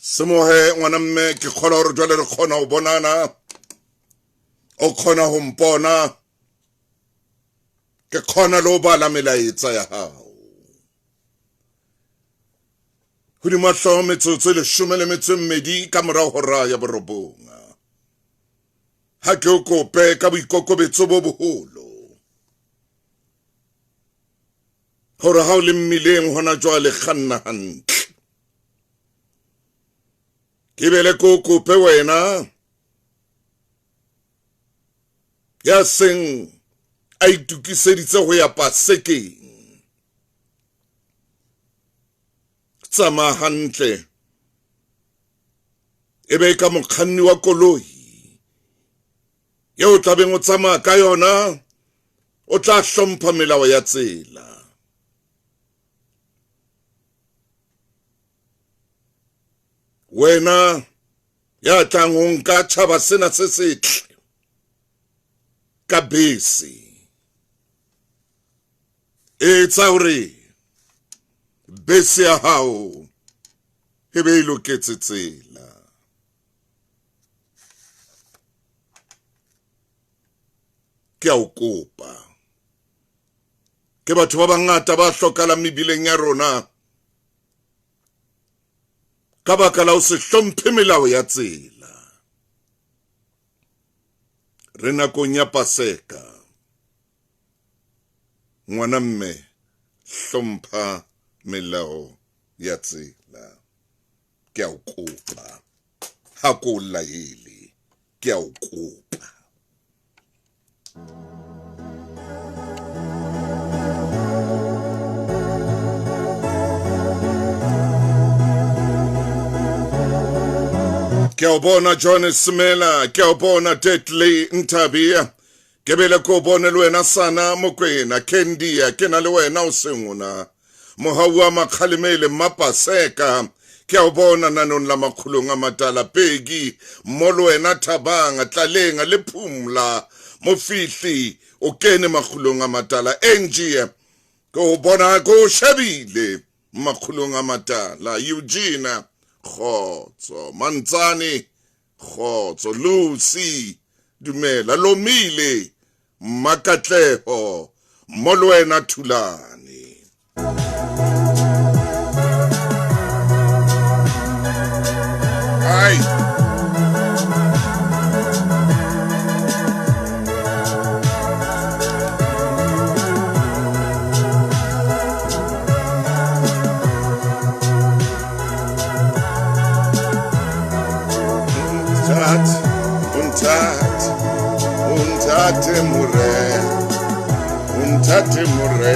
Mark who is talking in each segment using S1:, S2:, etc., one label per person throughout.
S1: Semohe ngwana mme ke kgona gore jwale re kgona go bonana o kgona go mpona ke kgona le go bala melaetsa ya gago godimo hlogo metsotso e leshome le metso e mmedi ka morago hora ya borobong ha ke o kope ka boikokobetso bo boholo gore ha o le mmileng hona jwale kganna hantle ke bele ko kope wena ya seng a itokiseditse go ya pasekeng tsamaya hantle e be ka mokganni wa koloi yeo o tlabeng o tsamaya ka yona o tla hlompha melao ya tsela wena ya tlang ho nka tjhaba sena se setle ka bese etsa hore bese ya hao e be e loketse tsela ke a o kopa ke batho ba bangata ba hlokalang mebileng ya rona ka baka la ho se hlomphe melao ya tsela re nakong ya paseka ngwana mme hlompha melao ya tsela ke a o kopa ha ko laele ke a o kopa ke a o bona John Smela ke a o bona Detley Nthabia ke bele ko bone le wena Sana Mokwena Kendia ke na le wena o seng ona Mohau wa Makgalemele Mmapaseka ke a o bona nanong la makgolong a matala Pegi mo le wena Thabang Tlaleng le Phumla Mofihli o kene makgolong a matala Angie ke o bona ke o shebile makgolong a matala Eugene kgotso Mantsane kgotso Lucy dumela Lomile Mmakatleho mo le wena Thulane ai. Ntate More, Ntate More.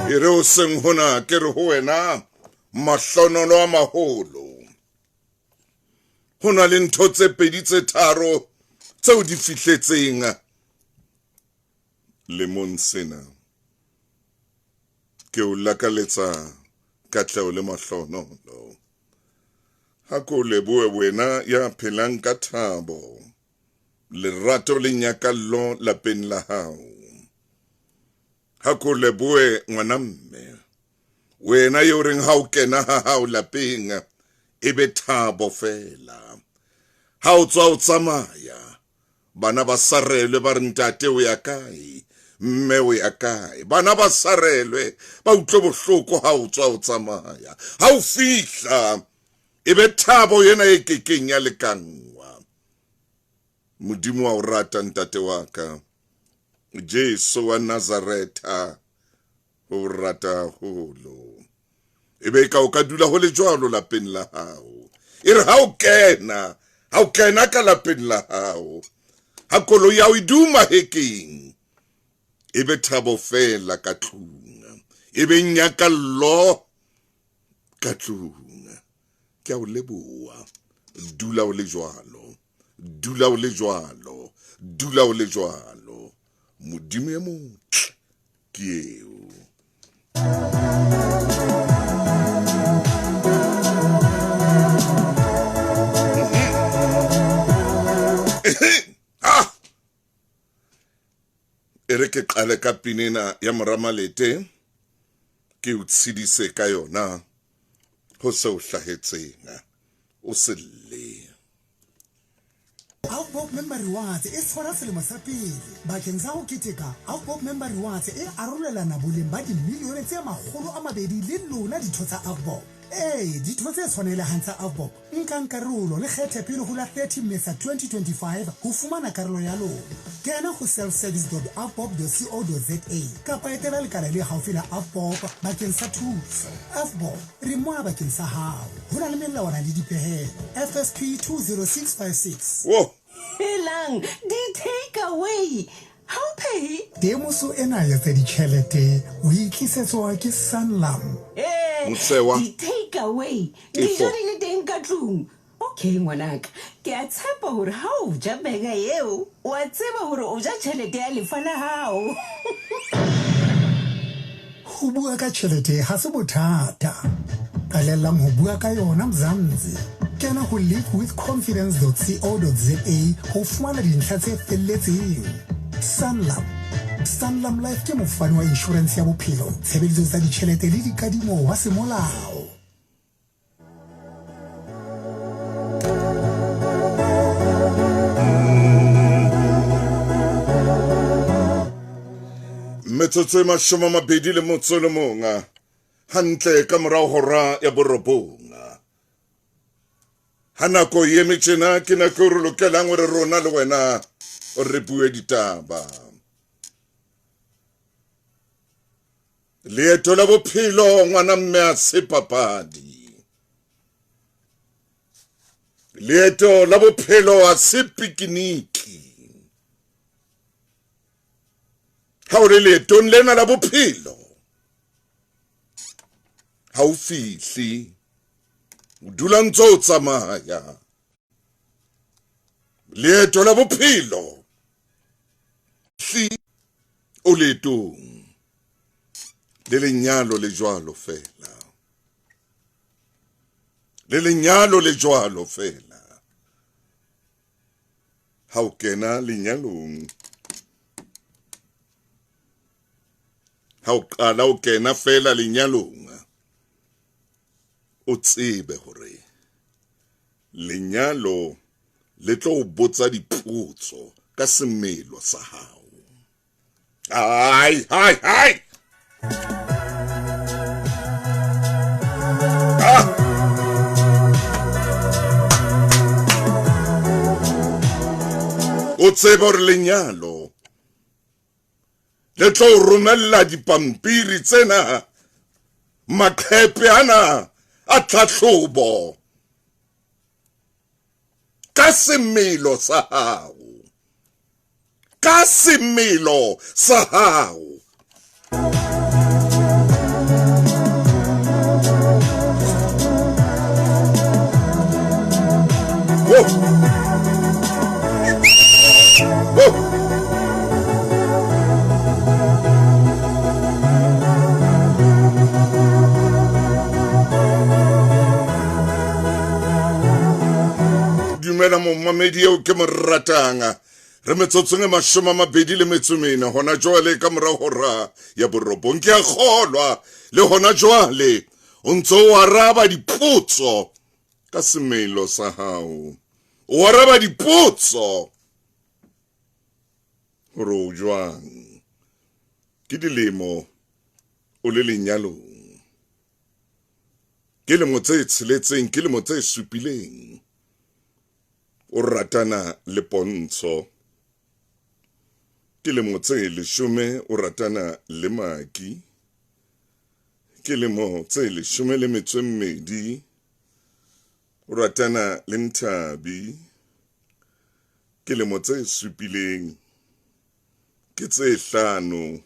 S1: E re o seng hona ke re ho wena mahlonolo a maholo ho na le ntho tse pedi tse tharo tseo di fihletseng lemong sena ke o lakaletsa katleho le mahlonolo ha ko lebohe wena ya phelang ka thabo lerato le nyakallo lapeng la hao ha ko lebohe ngwana mme wena yo reng ha o kena ha hao lapeng e be thabo fela ha o tswa o tsamaya bana ba sarelwe ba re ntate o ya kae mme o ya kae bana ba sarelwe ba utlwe bohloko ha o tswa o tsamaya ha o fihla e be thabo ena e kekeng ya lekanngwa modimo wa o rata ntate wa ka Jesu wa Nazaretha o rata haholo e be ka o ka dula ho le jwalo lapeng la hao e re ha o kena ha o kena ka lapeng la hao ha koloi ya o e duma hekeng e be thabo fela ka tlung e be nyakallo ka tlung ke a o leboha dula o le jwalo dula o le jwalo dula o le jwalo modimo e motle ke eo ah! E re ke qale ka pina ena ya Mora Malete, ke o tshedise ka yona ho se o hlahetseng. O se lle.
S2: Avbob Member Rewards e tshwara selemo sa pele. Bakeng sa ho keteka, Avbob Member Rewards e arolelana boleng ba dimilione tse 200 le lona ditho tsa Avbob. Ee, ditho tse tshwanelehang tsa Avbob, nkang karolo le kgethe pele ho la 30 Mmesa 2025 ho fumana karolo ya lona. Kena ho selfservice.avbob.co.za kapa etela lekala le haufi la Avbob bakeng sa thuso. Avbob, re mona bakeng sa hao. Ho na le melawana le dipehelo. FSP 20656.
S1: Wo!
S3: Helang, di-take away! Ha o phehe?
S2: Temoso ena ya tsa ditjhelete o e tlisetswa ke Sanlam.
S3: Ee,
S1: Mosewa
S3: di-take away,
S1: Tefo.
S3: dijo di le teng ka tlung. Okay ngwanaka, ke a tshepa hore ha o ja burger eo, o a tseba hore o ja tjhelete ya lefa la hao.
S2: Ho bua ka tjhelete ha se bothata. Qalellang ho bua ka yona Mzansi. Kena ho livewithconfidence.co.za ho fumana dintlha tse felletseng. Sanlam. Sanlam Life ke mofani wa inshorense ya bophelo, tshebeletso tsa ditjhelete le dikadimo wa semolao.
S1: Metsotso e 21 hantle ka morao hora ya borobong. Ha nako e eme tjena ke nako e re lokelang hore rona le wena re bue ditaba. Leeto la bophelo ngwana mme a se papadi. Leeto la bophelo a se pikiniki. Ha o le leetong lena la bophelo ha o fihle, o dula ntse o tsamaya. Leeto la bophelo hli o leetong le lenyalo le jwalo fela, le lenyalo le jwalo fela. Ha o kena lenyalong, ha o qala o kena fela lenyalong, o tsebe hore lenyalo le tlo o botsa dipotso ka semelo sa hao. Hai, hai, hai! Ah! O tsebe hore lenyalo le tlo o romella dipampiri tsena, maqhepe ana a tlhahlobo ka semelo sa hao, ka semelo sa hao. Whoa. Whoa. Dumela momamedi eo ke mo ratang. Re metsotsong e 24 hona jwale ka mora hora ya borobong. Ke a kgolwa le hona jwale o ntso o araba dipotso ka semelo sa hao. O araba dipotso hore o jwang. Ke dilemo o le lenyalong. Ke lemo tse tsheletseng, ke lemo tse supileng o ratana le Pontsho. Ke lemo tse 10 o ratana le Maki. Ke lemo tse 12 o ratana le Nthabi. Ke lemo tse supileng, ke tse 5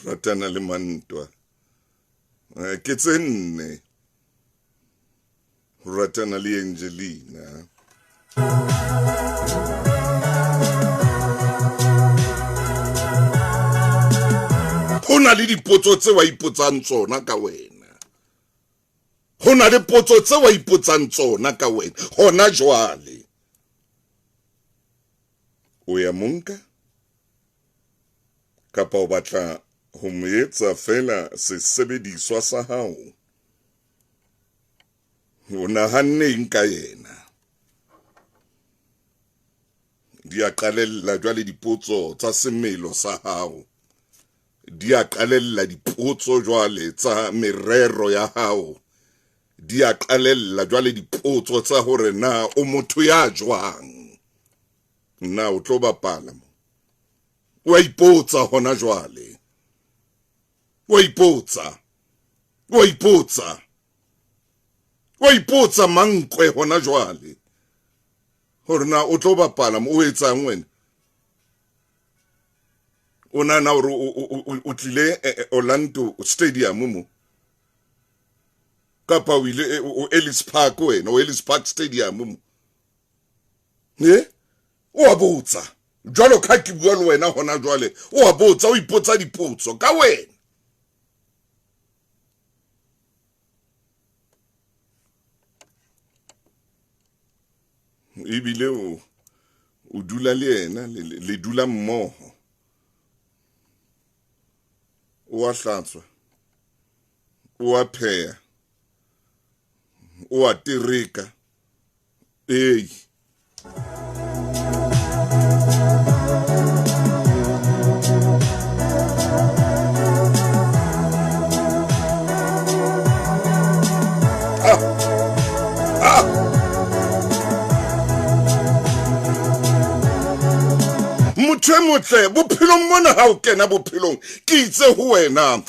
S1: ratana le Mantwa. Ke tse 4 ratana le Angelina. Ho na le dipotso tse wa ipotsang tsona ka wena. Ho na le potso tse wa ipotsang tsona ka wena hona jwale. O ya monka? Kapa o batla ho mo etsa feela sesebediswa sa hao? O nahanne eng ka yena? Di a qalella jwale dipotso tsa semelo sa hao. Di a qalella dipotso jwale tsa merero ya hao. Di a qalella jwale dipotso tsa hore na o motho ya jwang. Na o tlo bapala mo? O a ipotsa hona jwale. O a ipotsa. O a ipotsa. O a ipotsa mankwe hona jwale. Hore na o tlo bapala mo, o etsang wena? O nahana hore o tlile eh, eh, Orlando Stadium mo? Kapa o ile eh, o Ellis Park wena, o Ellis Park Stadium mo? Ne? O a botsa. Jwalo ka ke bua le wena hona jwale, o a botsa, o ipotsa dipotso ka wena. Ebile o o dula le yena, le dula mmoho. O a hlatswa, o a pheha, o a tereka. Ei. Motho e motle bophelong mona, ha o kena bophelong, ke itse ho wena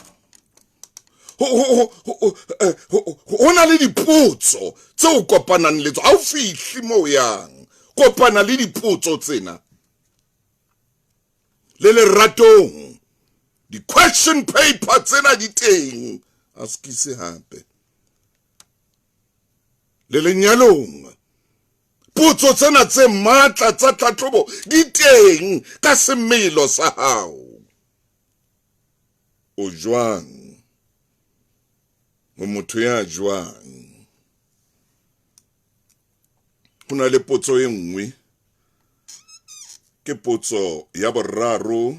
S1: ho na le dipotso tse o kopanang le tso. Ha o fihle mo o yang, kopana le dipotso tsena le leratong. Di-question paper tsena di teng, a sekise hape le lenyalong. Potso tsena tse matla tsa tlhatlhobo di teng ka semelo sa hao. O jwang? O motho ya jwang? Ho na le potso e nngwe, ke potso ya boraro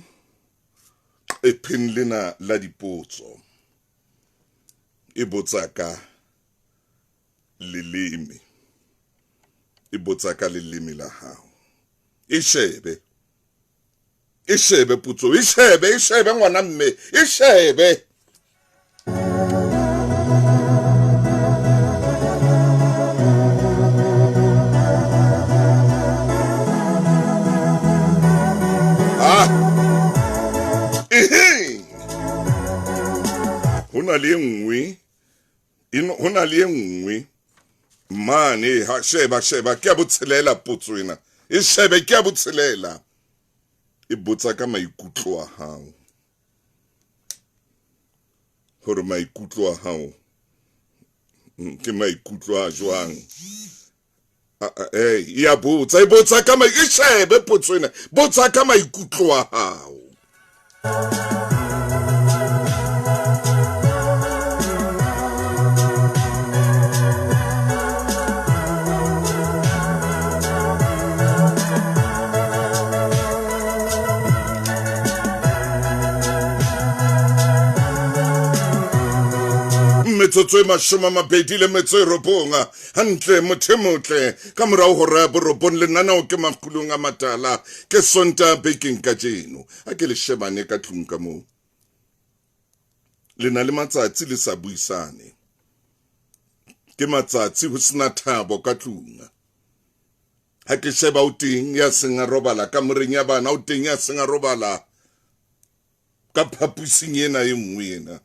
S1: qepheng lena la dipotso. E botsa ka leleme. E botsa ka leleme la hao. E shebe. E shebe potso, e shebe, e shebe ngwana mme, e shebe. Ah. Ehe. Ho na le e nngwe, ho na le e nngwe mane, ha sheba, sheba, ke ya botshelela potso ena. E shebe, ke ya botshelela. E botsa ka maikutlo a hao. Hore maikutlo a hao ke maikutlo a jwang. Eh, ya botsa, e botsa ka e shebe potso ena. Botsa ka maikutlo a hao. Metsotso e 29 hantle, motho e motle, ka morao hora ya borobong. Lenaneo ke Makgulong a Matala, ke Sonta bekeng kajeno. A ke le shebane ka tlung ka moo, le na le matsatsi le sa buisane, ke matsatsi ho sena thabo ka tlung. Ha ke sheba, o teng ya seng a robala kamoreng ya bana, o teng ya seng a robala ka phapusing ena e nngwe ena,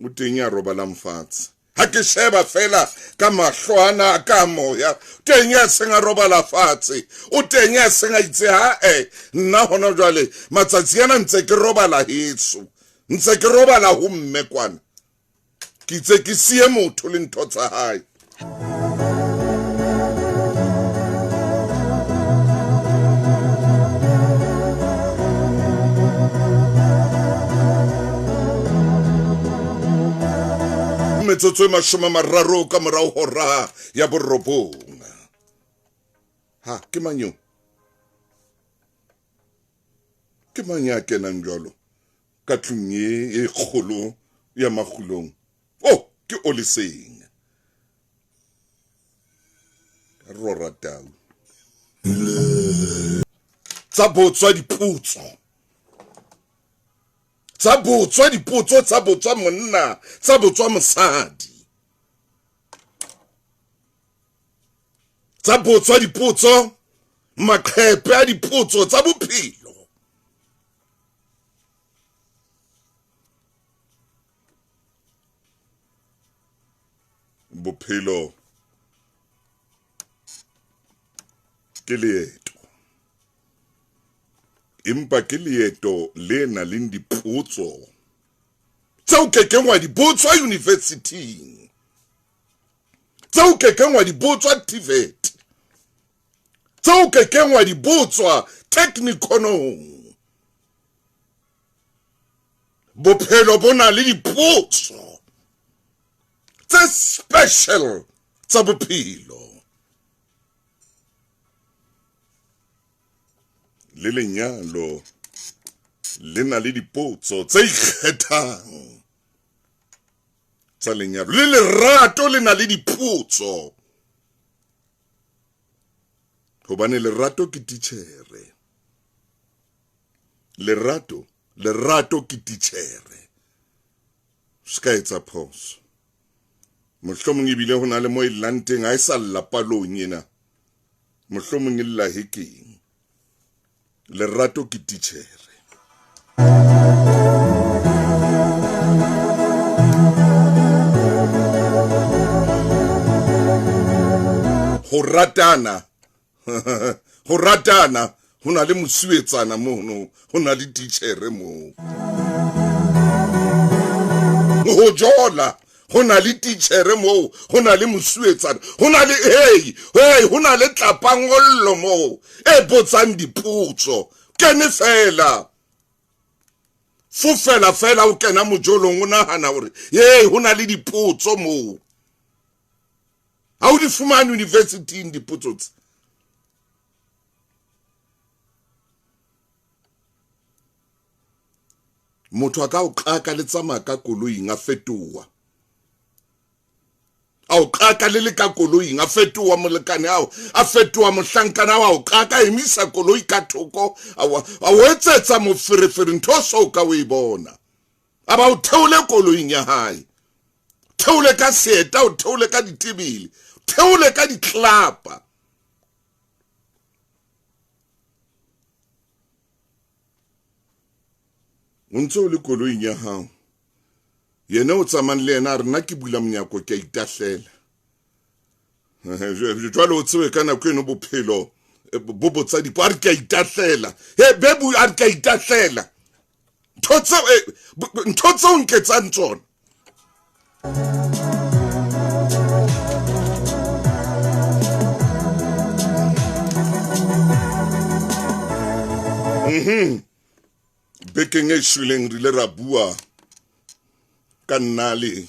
S1: o teng ya robalang fatshe. Ha ke sheba fela ka mahlo ana a ka moya, teng ya seng a robala fatshe, o teng ya seng a itse ha e nna hona jwale matsatsi ana ntse ke robala heso, ntse ke robala ho mme kwana, ke itse ke siye motho le ntho tsa hae. Metsotso e 30 ka morao hora ya borobong. Ha ke mang eo? Ke mang ya kenang jwalo ka tlung ye e kgolo ya makgulong? Oh, ke Oleseng. Rora tau. Tsa botswa dipotso. Tsa botswa dipotso, tsa botswa monna, tsa botswa mosadi. Tsa botswa dipotso, maqhepe a dipotso tsa bophelo. Bophelo ke leeto, empa ke leeto le nang le dipotso tseo kekeng wa di botswa university-ing, tseo kekeng wa di botswa TVET, tseo kekeng wa di botswa techniconong. Bophelo bo na le dipotso tse special tsa bophelo. Le lenyalo le na le dipotso tse ikgethang tsa lenyalo. Le lerato le na le dipotso, hobane lerato ke titjhere. Lerato, lerato ke titjhere. Se ka etsa phoso. Mohlomong ebile ho na le mo e llang teng, ha e sa lla palong ena. Mohlomong e lla hekeng. Lerato ke titjhere. Ho ratana, ho ratana, ho na le mosuwetsana mono, ho na le titjhere moo. Ho jola, ho na le titjhere moo, ho na le mosuwetsana, ho na le hey, hey, ho na le tlapangollo moo e botsang dipotso. Kene fela, fofela fela o kena mojolong, o nahana hore hey, ho na le dipotso moo. Ha o di fumane university-ing dipotso tse. Motho a ka o qaka le tsamaya ka koloing a fetoha. A o qaka le le ka koloing a fetoha molekane ao, a fetoha mohlankana ao, a o qaka emisa koloi ka thoko, a o etsetsa moferefere ntho so ka o e bona. A ba o theole koloing ya hae. Theole ka seeta, o theole ka ditebele, theole ka ditlapa. O ntse o le koloing ya hao, yena o tsamayang le yena a re nna ke bula monyako ke a itahlela. Jwale o tsebe ka nako eno bophelo bo botsa dipo, a re ke a itahlela. He bebu, a re ke a itahlela. Ntho tseo nketsang tsona. Bekeng e shweleng re ile ra bua ka nnale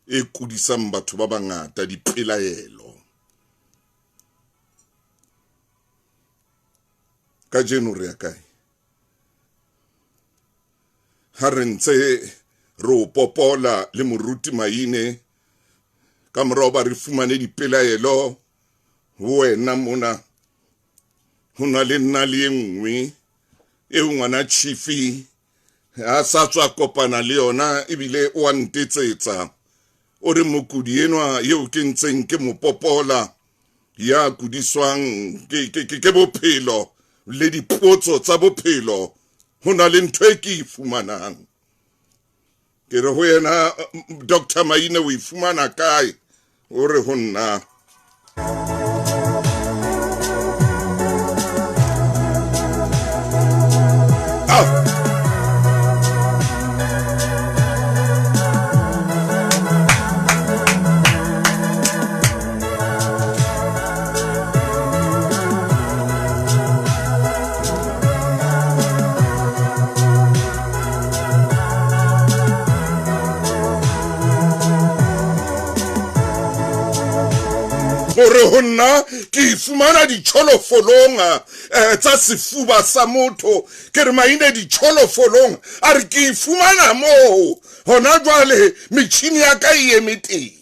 S1: e kudisang batho ba bangata dipelaelo. Kajeno re ya kae? Ha re ntse re o popola le moruti Maine ka morao ba re fumane dipelaelo ho wena mona, ho na le nna le e nngwe eo ngwana Chifi a sa tswa kopana le yona ebile o a ntetsetsa. O re mokudi enwa eo ke ntseng ke mo popola ya kudiswang ke bophelo le dipotso tsa bophelo, ho na le ntho e ke e fumanang. Ke re ho yena, Dr. Maine o e fumana kae? O re ho nna, hore ho nna ke fumana ditjholofolong tsa sefuba sa motho. Ke re maine ditšholofolong, a re ke e fumana moo hona jwale, metšhini ya ka e eme teng.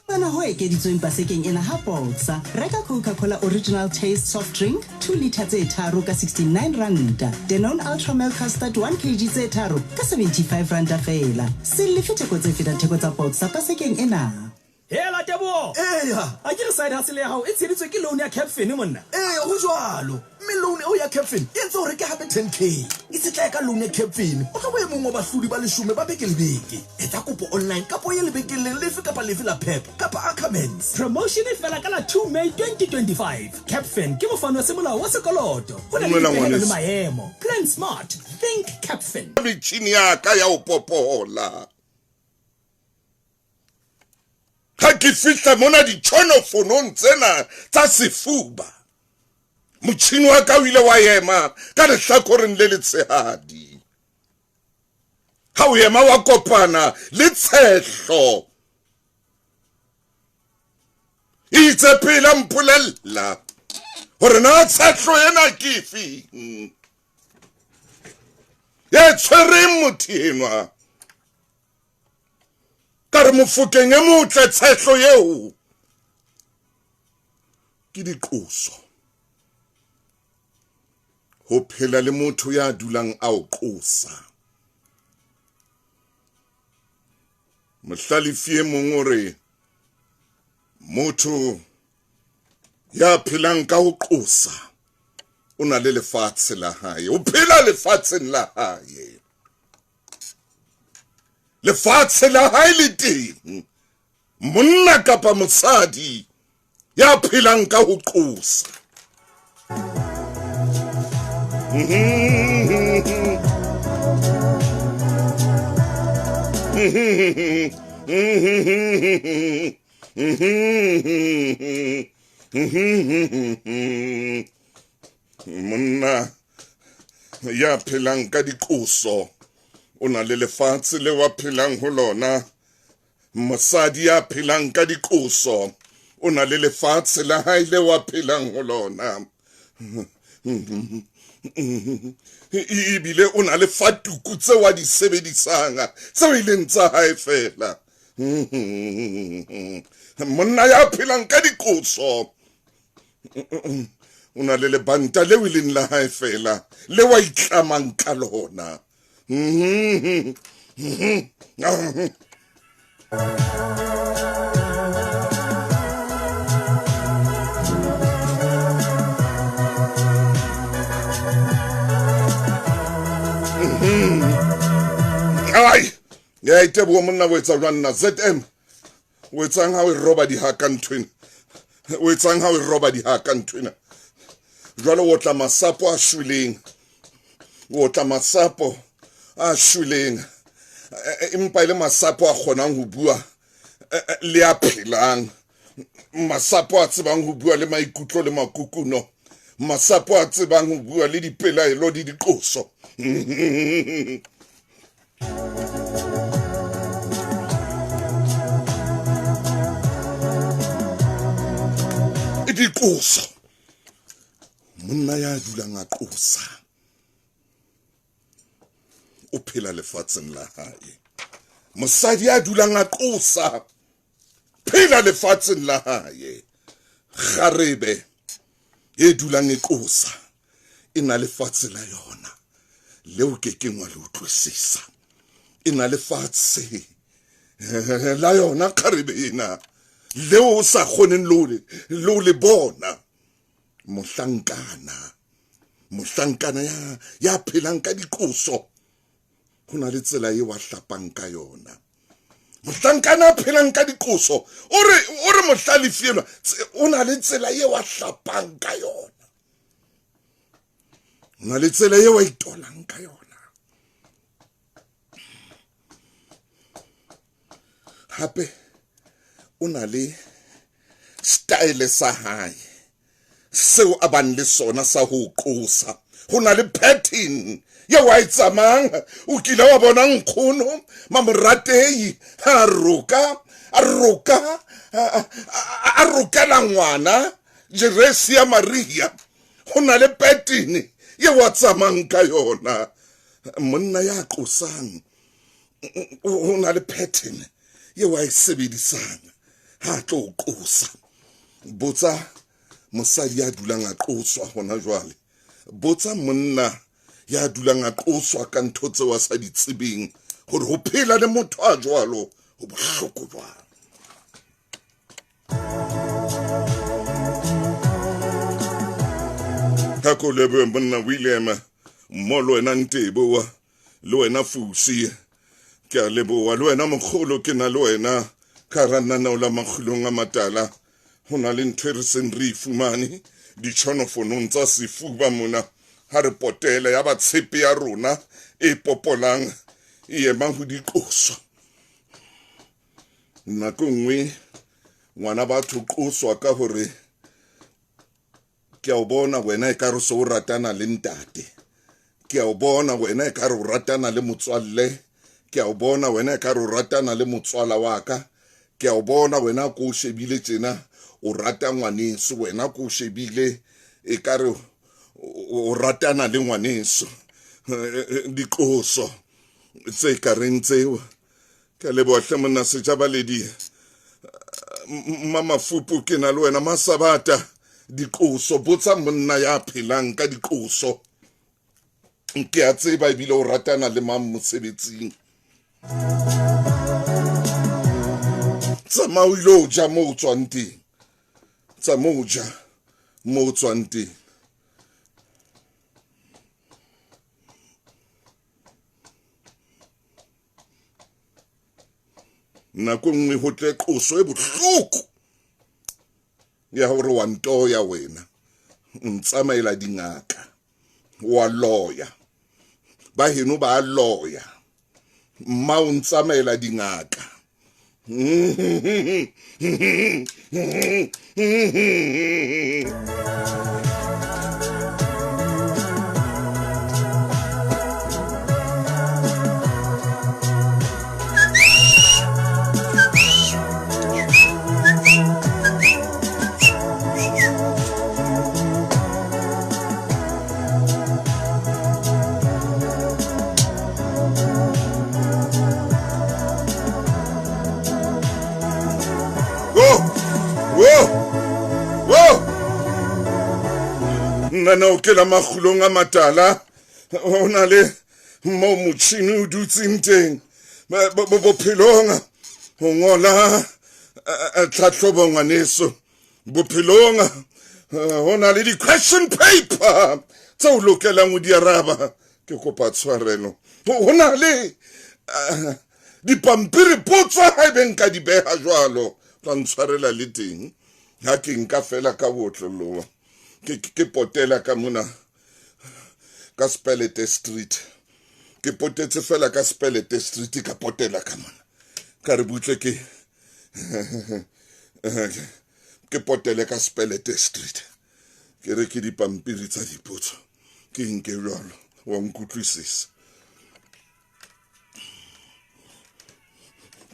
S3: Fumana ho ekeditsweng Pasekeng ena ha Boxer. Reka Coca-Cola Original Taste Soft Drink 2 litha tse tharo ka 69 ranta. Danone Ultra Milk Custard 1 kg tse tharo ka 75 ranta feela. Se lefe theko tse fetang theko tsa Boxer Pasekeng ena.
S4: Hela Teboho!
S5: Eya.
S4: A ke re side hustle ya hao e tsheheditswe ke loan ya Capfin monna?
S5: Ee, ho jwalo. Mme loan eo ya Capfin e entse hore ke hape 10K. Itshetlehe ka loan ya Capfin, o tlo ba e mong wa bahlodi ba leshome ba beke le beke. Etsa kopo online kapa o ye lebenkeleng lefe kapa lefe la Pep kapa Ackermans.
S4: Promotion e fela ka la 2 May 2025. Capfin ke mofani wa semolao wa sekoloto. Ho na le
S1: Dumela
S4: dipehelo le
S1: ngwaneso.
S4: maemo. Plan smart, think Capfin.
S1: Metšhini ya ka ya ho popola. Ha ke fihla mona ditšhonofonong tsena tsa sefuba, motšhini wa ka o ile wa ema ka lehlakoreng le letshehadi. Ha o ema wa kopana le tshehlo. E itse pele a mpolella hore na tshehlo ena ke efeng e tshwereng motho enwa. Ka re Mofokeng e motle, tshehlo eo ke diqoso. Ho phela le motho ya dulang a o qosa. Mohlalefi e mong o re motho ya phelang ka ho qosa o na le lefatshe la hae, o phela lefatsheng la hae. Lefatshe la hae le teng, monna kapa mosadi ya phelang ka ho qosa. Monna ya phelang ka diqoso o na le lefatshe le wa phelang ho lona. Mosadi ya phelang ka diqoso o na le lefatshe la hae le wa phelang ho lona. Ebile o na le fatuku tse wa di sebedisang tseo e leng tsa hae feela. Monna ya phelang ka diqoso o na le lebanta leo e leng la hae feela le wa itlamang ka lona. Ai, ya iteboha monna, o etsa jwang nna ZM? O etsang ha o e roba dihaka nthwena? O etsang ha o e roba dihaka nthwena? Jwale o otla masapo a shweleng. O otla masapo a shweleng. Empa e le masapo a kgonang ho bua le a phelang. Masapo a tsebang ho bua le maikutlo le makukuno. Masapo a tsebang ho bua le dipelaelo le diqoso. Diqoso. Monna ya dulang a qosa o phela lefatsheng la hae. Mosadi ya dulang a qosa phela lefatsheng la hae. Kgarebe e dulang e qosa e na lefatshe la yona leo ke keng wa le utlwisisa. E na lefatshe la yona kgarebe ena leo o sa kgoneng le ho le bona. Mohlankana, mohlankana ya phelang ka diqoso ho na le tsela eo a hlapang ka yona. Mohlankana a phelang ka diqoso o re mohlalefi enwa o na le tsela eo a hlapang ka yona. O na le tsela eo a itolang ka yona. Hape o na le style sa hae seo a bang le sona sa ho qosa. Ho na le pattern eo a e tsamayang. O kile wa bona nkgono Mamoratei ha roka, a roka, a rokela ngwana jeresi ya Maria. Ho na le pattern ye wa tsamayang ka yona. Monna ya qosang ho na le pattern ye wa e sebedisang ha tlo qosa. Botsa mosadi ya dulang a qoswa hona jwale. Botsa monna ya dulang a qoswa ka ntho tseo a sa di tsebeng hore ho phela le motho a jwalo ho bohloko jwang. Ka ko lebohe monna William mmo le wena Nteboa le wena Fusi ke a leboha le wena mokgolo ke na le wena ka hara lenaneo la Makgulong a Matala. Ho na le ntho e re seng re e fumane ditšhonofonong tsa sefuba mona ha re potela ya ba tshepe ya rona e popolang e ema ho diqoso. Nako nngwe ngwana batho qoswa ka hore ke a o bona wena e ka re so o ratana le ntate, ke a o bona wena e ka re o ratana le motswalle, ke a o bona wena e ka re o ratana le motswala wa ka, ke a o bona wena ko o shebile tjena o rata ngwaneso, wena ko o shebile e ka re o ratana le ngwaneso. Diqoso tse ka reng tseo. Ke a leboha hle monna Sejabaledi. Mamafupu ke na le wena Masabata. Diqoso, botsa monna ya phelang ka diqoso. Ke a tseba ebile o ratana le mang mosebetsing. Tsamaya o ilo ja moo o tswang teng. Tsamaya o ja moo o tswang teng. Nako nngwe ho tle qoso e bohloko ya hore wa ntoya wena, o ntsamaela dingaka, wa loya, ba heno ba loya, mma o ntsamaela dingaka. Nna o ke la makgulong a matala, ho na le mo motjhini o dutseng teng bophelong ho ngola tlhahlobo ngwaneso. Bophelong ho na le di-question paper tse o lokelang ho di araba. Ke kopa tshwarelo. Ho na le dipampiri potso haebe nka di beha jwalo, tla ntshwarela le teng ha ke nka fela ka botloloa. Ke potela ka mona ka Spelete Street. Ke potetse fela ka Spelete Street, ka potela ka mona. Ka re butle ke ke potele ka Spelete Street. Ke re ke dipampiri tsa dipotso. Ke nke jwalo, wa nkutlwisisa.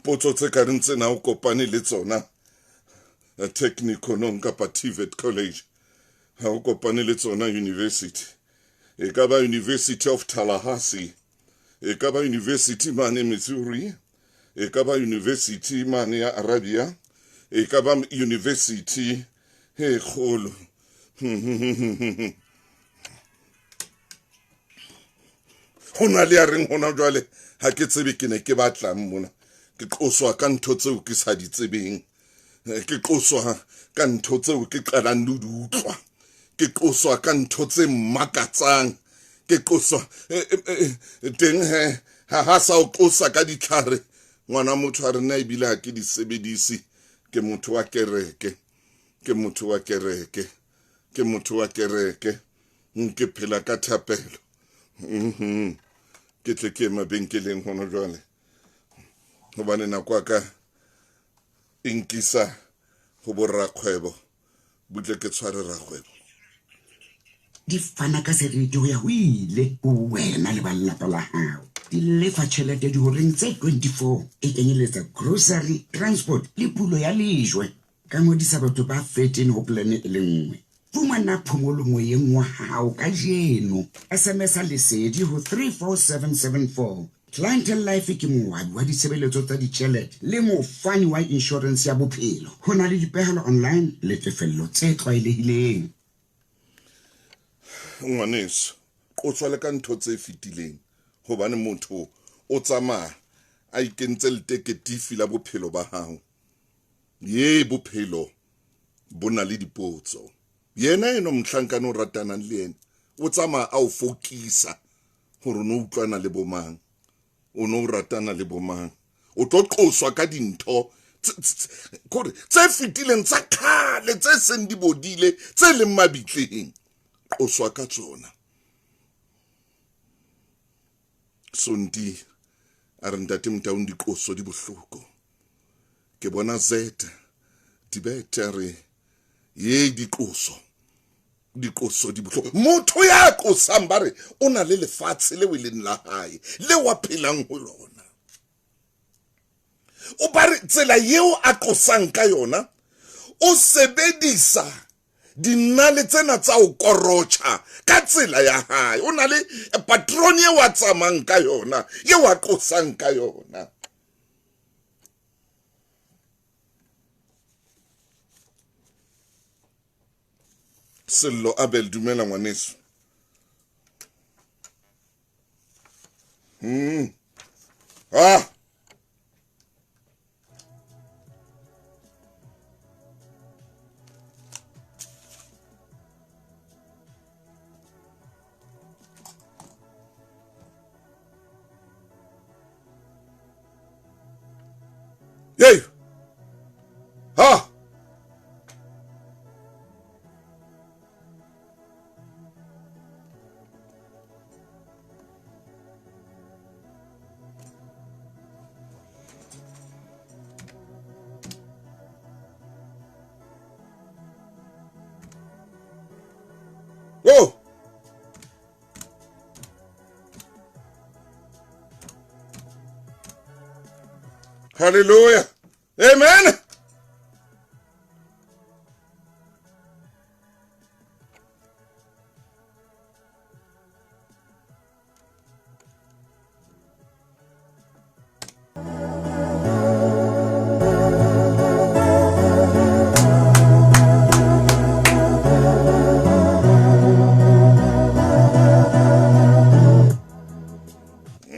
S1: Potso tse ka reng tsena o kopane le tsona Technikonong kapa TVET College, ha o kopane le tsona university. E ka ba University of Tallahassee, e ka ba University mane Missouri, e ka ba University mane ya Arabia, e ka ba University e kgolo. Ho na le ya reng hona jwale ha ke tsebe ke ne ke batlang mona. Ke qoswa ka ntho tseo ke sa di tsebeng. Ke qoswa ka ntho tseo ke qalang le di utlwa. Ke qoswa ka ntho tse mmakatsang. Ke qoswa teng he ha sa o qosa ka ditlhare. Ngwana motho a re nna ebile ha ke di sebedise. Ke motho wa kereke. Ke motho wa kereke. Ke motho wa kereke. Ke phela ka thapelo. Ke tle ke mabenkeleng hona jwale. Hobane nako ya ka e nkisa ho borakgwebo. Butle ke tshware rakgwebo.
S6: Di fana ka seriti ho ya ho ile ho wena le ba lelapa la hao. Di lefa tjhelete dihoreng tse 24, e kenyeletsa grocery, transport le pulo ya lejwe. Ka ngodisa batho ba 13 ho plan e le nngwe. Fumana phomolo moyeng wa hao kajeno. SMS-a Lesedi ho 34774. Clientele Life ke moabi wa ditshebeletso tsa ditjhelete le mofani wa inshorense ya bophelo. Ho na le dipehelo online le tefello tse tlwaelehileng.
S1: Ngwaneso, qotswa le ka ntho tse fetileng hobane motho o tsamaya a ikentse leteketifi la bophelo ba hao. Ye bophelo bo na le dipotso. Yena eno mohlankana o ratanang le yena o tsamaya a o fokisa hore o no utlwana le bomang, o no ratana le bomang. O tlo qoswa ka dintho kore tse fetileng tsa kgale tse seng di bodile tse leng mabitleng, qoswa ka tsona. Sonti a re ntate Motaung diqoso di bohloko. Ke bona Z Tibet a re ye diqoso diqoso di bohloko. Motho ya qosang ba re o na le lefatshe leo e leng la hae le wa phelang ho lona. O ba re tsela eo a qosang ka yona o sebedisa dinale tsena tsa ho korotjha ka tsela ya hae. O na le patrone eo a tsamayang ka yona, eo a qosang ka yona. Sello Abel, dumela ngwaneso. Ah! Yey! Ha! Oh! Hallelujah. Amen.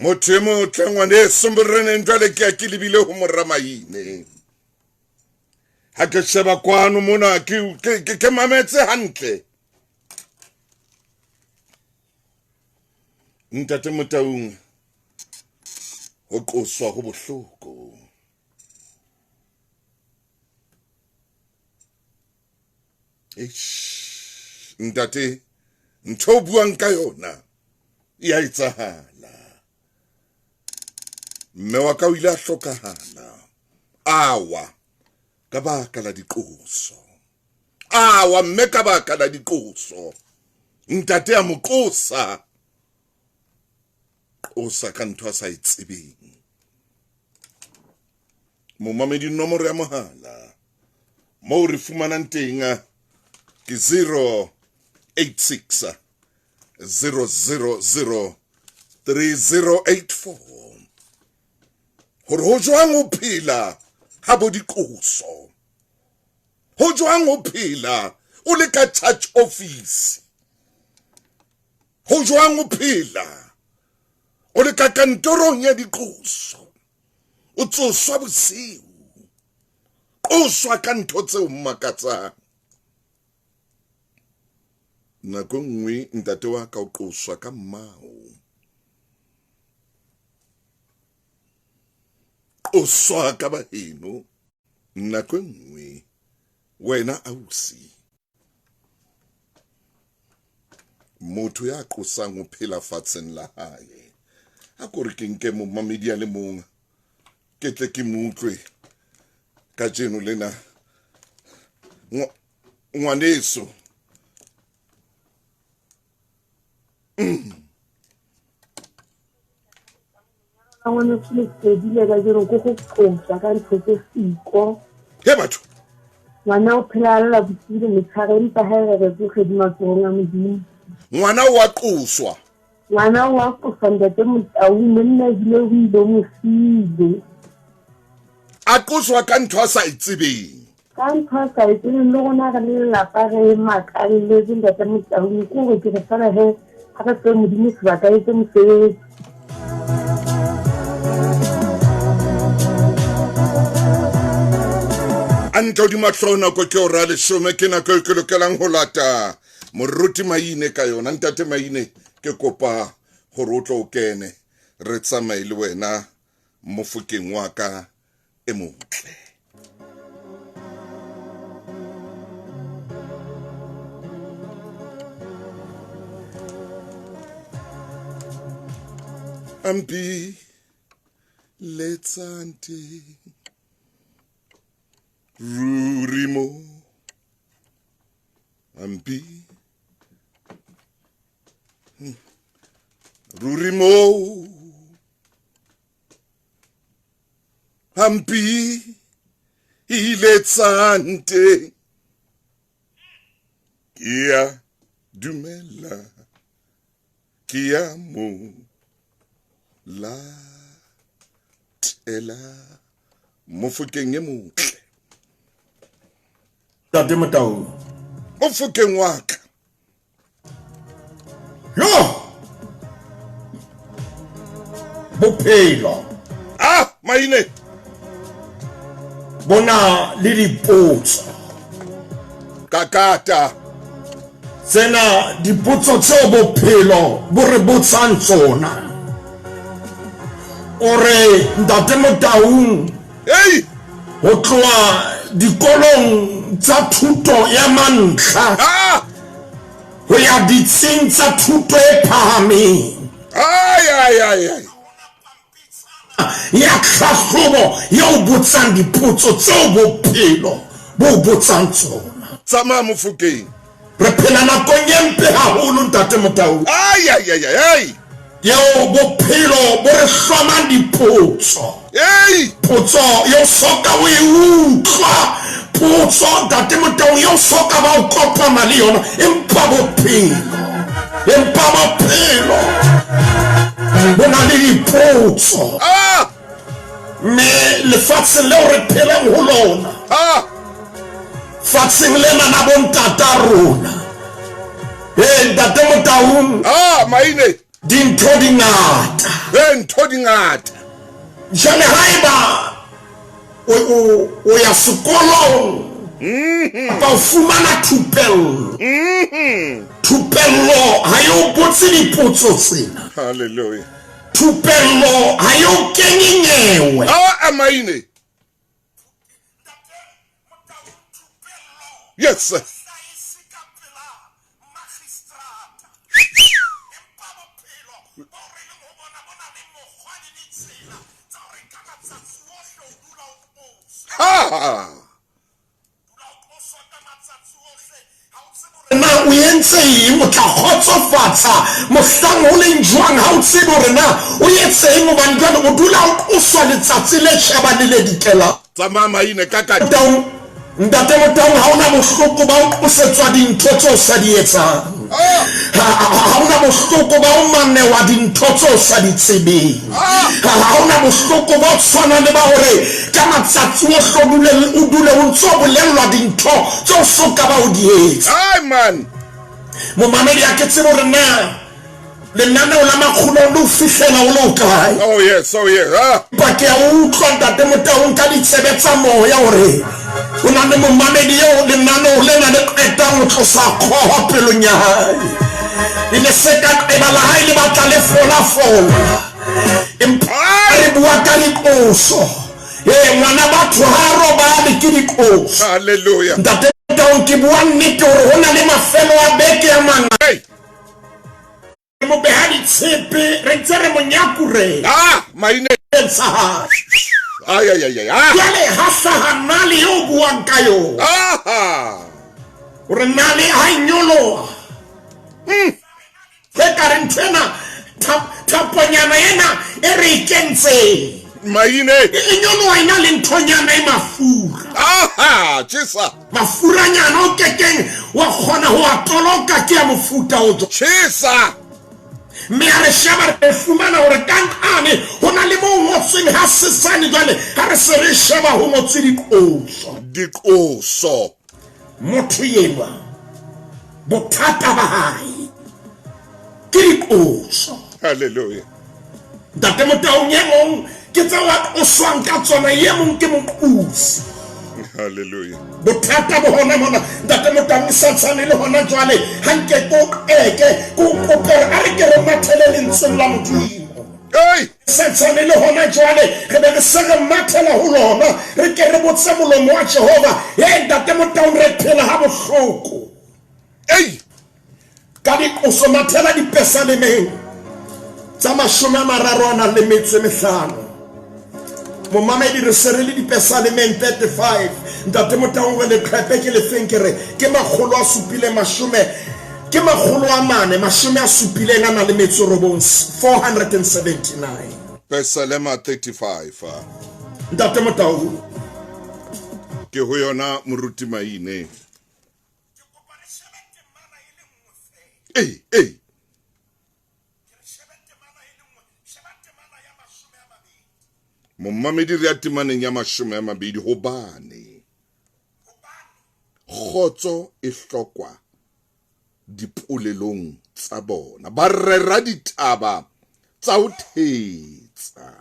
S1: Motho e motle ngwaneso moreneng, jwale ke a ke lebile ho moramaine. Ha ke sheba kwano mona ke mametse hantle. Ntate Motaung, ho qoswa ho bohloko. Eish, ntate, ntho o buang ka yona e a etsahala. Mme wa ka o ile a hlokahala awa ka baka la diqoso. Awa mme ka baka la diqoso. Ntate a mo qosa. Qosa ka ntho a sa e tsebeng. Momamedi nomoro ya mohala moo re fumanang teng ke 086 000 3084. Hore ho jwang ho phela ha bo diqoso. Ho jwang ho phela o le ka church office. Ho jwang ho phela o le ka kantorong ya diqoso. O tsoswa bosiu. Qoswa ka ntho tseo mmakatsang. Nako nngwe ntate wa ka o qoswa ka mmao. Qoswa ka baheno. Nako nngwe wena ausi. Motho ya qosang o phela fatsheng la hae. A ko re ke nke momamedi a le mong ke tle ke mo utlwe kajeno lena. Ngwaneso.
S7: Ngwaneso lesedi le kajeno ke go qosa ka ntho tse siko.
S1: He batho.
S7: Ngwana o phela a lla bosiu le motshehare empa ha e re re tsohle di matsohong a Modimo.
S1: Ngwana o a qoswa.
S7: Ngwana o a qoswa ntate Motau, monna ebile o ile o mo siile.
S1: A qoswa ka ntho a sa e tsebeng.
S7: Ka ntho a sa e tsebeng le rona re le lelapa re makalletse ntate Motau, ke hore ke re fela he ha re fe Modimo sebaka a etse mosebetsi.
S1: A ntle hodima hlooho nako ke ora leshome ke nako e ke lokelang ho lata moruti Maine ka yona. Ntate Maine, ke kopa hore o tlo o kene re tsamaye le wena mofokeng wa ka e motle. Ampi letsante ruri mo ampi ruri mo hampi ile tsante ke ya dumela ke ya mo latela mofokeng e motle.
S8: Ntate Motau.
S1: Mofokeng wa ka.
S8: Yo! Bophelo.
S1: Ah, maine.
S8: Bona le dipotso.
S1: Kakata.
S8: Tsena dipotso tseo bophelo bo re botsang tsona. O re Ntate Motaung.
S1: Hey!
S8: Ho tloha dikolong tsa thuto ya mantlha.
S1: Ah!
S8: Ho ya ditsing tsa thuto e phahameng.
S1: Ai, ai, ai, ai.
S8: Ya tlhahlobo ya o botsang dipotso tseo bophelo bo o botsang tsona.
S1: Tsamaya Mofokeng.
S8: Re phela nakong e mpe haholo, Ntate Motau.
S1: Ai, ai, ai, ai, ai.
S8: Eo bophelo bo re hlomang dipotso.
S1: Ei!
S8: Potso eo soka o e utlwa. Potso, Ntate Motaung, eo soka ba o kopana le yona. Empa bophelo, empa bophelo bo na le dipotso.
S1: Ah!
S8: Mme lefatsheng leo re phelang ho lona,
S1: Ah!
S8: fatsheng lena la bontata rona, ee, Ntate Motaung,
S1: Ah, maine.
S8: Dintho di ngata.
S1: Ee, ntho di ngata.
S8: Jwale haeba o, o, o ya sekolong kapa o fumana thupello, thupello ha e o botse dipotso tsena.
S1: Hallelujah.
S8: Thupello ha e o kenye nyewe.
S1: Ah, maine. Yes, sir. Ha!
S8: Na o entse eng? O tla kgotsofatsa mohlang ho leng jwang ha o tsebe hore na o etse eng hobane jwale o dula o qoswa letsatsi le tjhabang le le dikelang.
S1: Tsamaya maine ka ka.
S8: Motaung, Ntate Motaung ha o na bohloko ba ho qosetswa dintho tseo o sa di etsang. Ha, ha o na bohloko ba ho manewa dintho tseo o sa di tsebeng. Ha, ha o na bohloko bo tshwanang le ba hore ka matsatsi ohle o dule, o dule o ntse o bolellwa dintho tseo o so ka ba o di etsa.
S1: Ai man!
S8: Momamedi, ha ke tsebe hore na lenaneo la Makgulong le o fihlela o le o kae.
S1: Oh yes, oh yes. Ah.
S8: Empa ke a utlwa Ntate Motaung ka ditsebe tsa moya hore ho na le momamedi eo lenaneo lena le qetang ho tlosa kgoho pelong ya hae. E ne se ka qeba la hae le batla le fola-fola. Empa re bua ka diqoso. Ee, ngwana batho ha a robale ke diqoso.
S1: Hallelujah.
S8: Ntate Motaung, ke bua nnete hore ho na le mafelo a beke a mangata.
S1: Hey.
S8: Re mo beha ditshepe, re ntse re mo nyakurela.
S1: Ah, maine.
S8: Sa hae.
S1: Ai, ai, ai, ai. Ah.
S8: Jwale ha hlaha nale eo buang ka yona.
S1: Ah.
S8: Hore nale ha e nyoloha. E ka re ntho ena, thaponyana ena e re e kentseng.
S1: Maine.
S8: E nyoloha e na le nthonyana e mafura.
S1: Aha, tjhesa.
S8: Mafuranyana o kekeng wa kgona ho a toloka ke ya mofuta o jwang.
S1: Tjhesa.
S8: Mme ha re sheba re fumana hore ka nqane ho na le mo ngotsweng ha sesane jwale ha re se re sheba ho ngotswe diqoso.
S1: Diqoso.
S8: Motho enwa bothata ba hae ke diqoso.
S1: Hallelujah.
S8: Ntate Motaung e mong ke tseo a qoswang ka tsona, e mong ke moqosi.
S1: Hallelujah.
S8: Bothata bo hona mona Ntate Motaung sa tshwane le hona jwale ha nke ko qeke ko kope hore a re ke re mathele lentsweng la Modimo.
S1: Hey!
S8: Sa tshwane le hona jwale re be re se re mathela ho lona re ke re botse molomo wa Jehova. Hey Ntate Motaung re phela ha bohloko.
S1: Ei!
S8: Ka diqoso mathela dipesalemeng tsa 35 a nang le metso e mehlano. Momamedi re se re le dipesalemeng 35. Ntate Motaung re leqhepe ke lefeng ke re ke 710 ke 479 479.
S1: Pesalema 35.
S8: Ntate Motaung.
S1: Ke ho yona moruti Maine. Ei, ei. Momamedi re ya temaneng ya 20 hobane kgotso e hlokwa dipolelong tsa bona. Ba rera ditaba tsa ho thetsa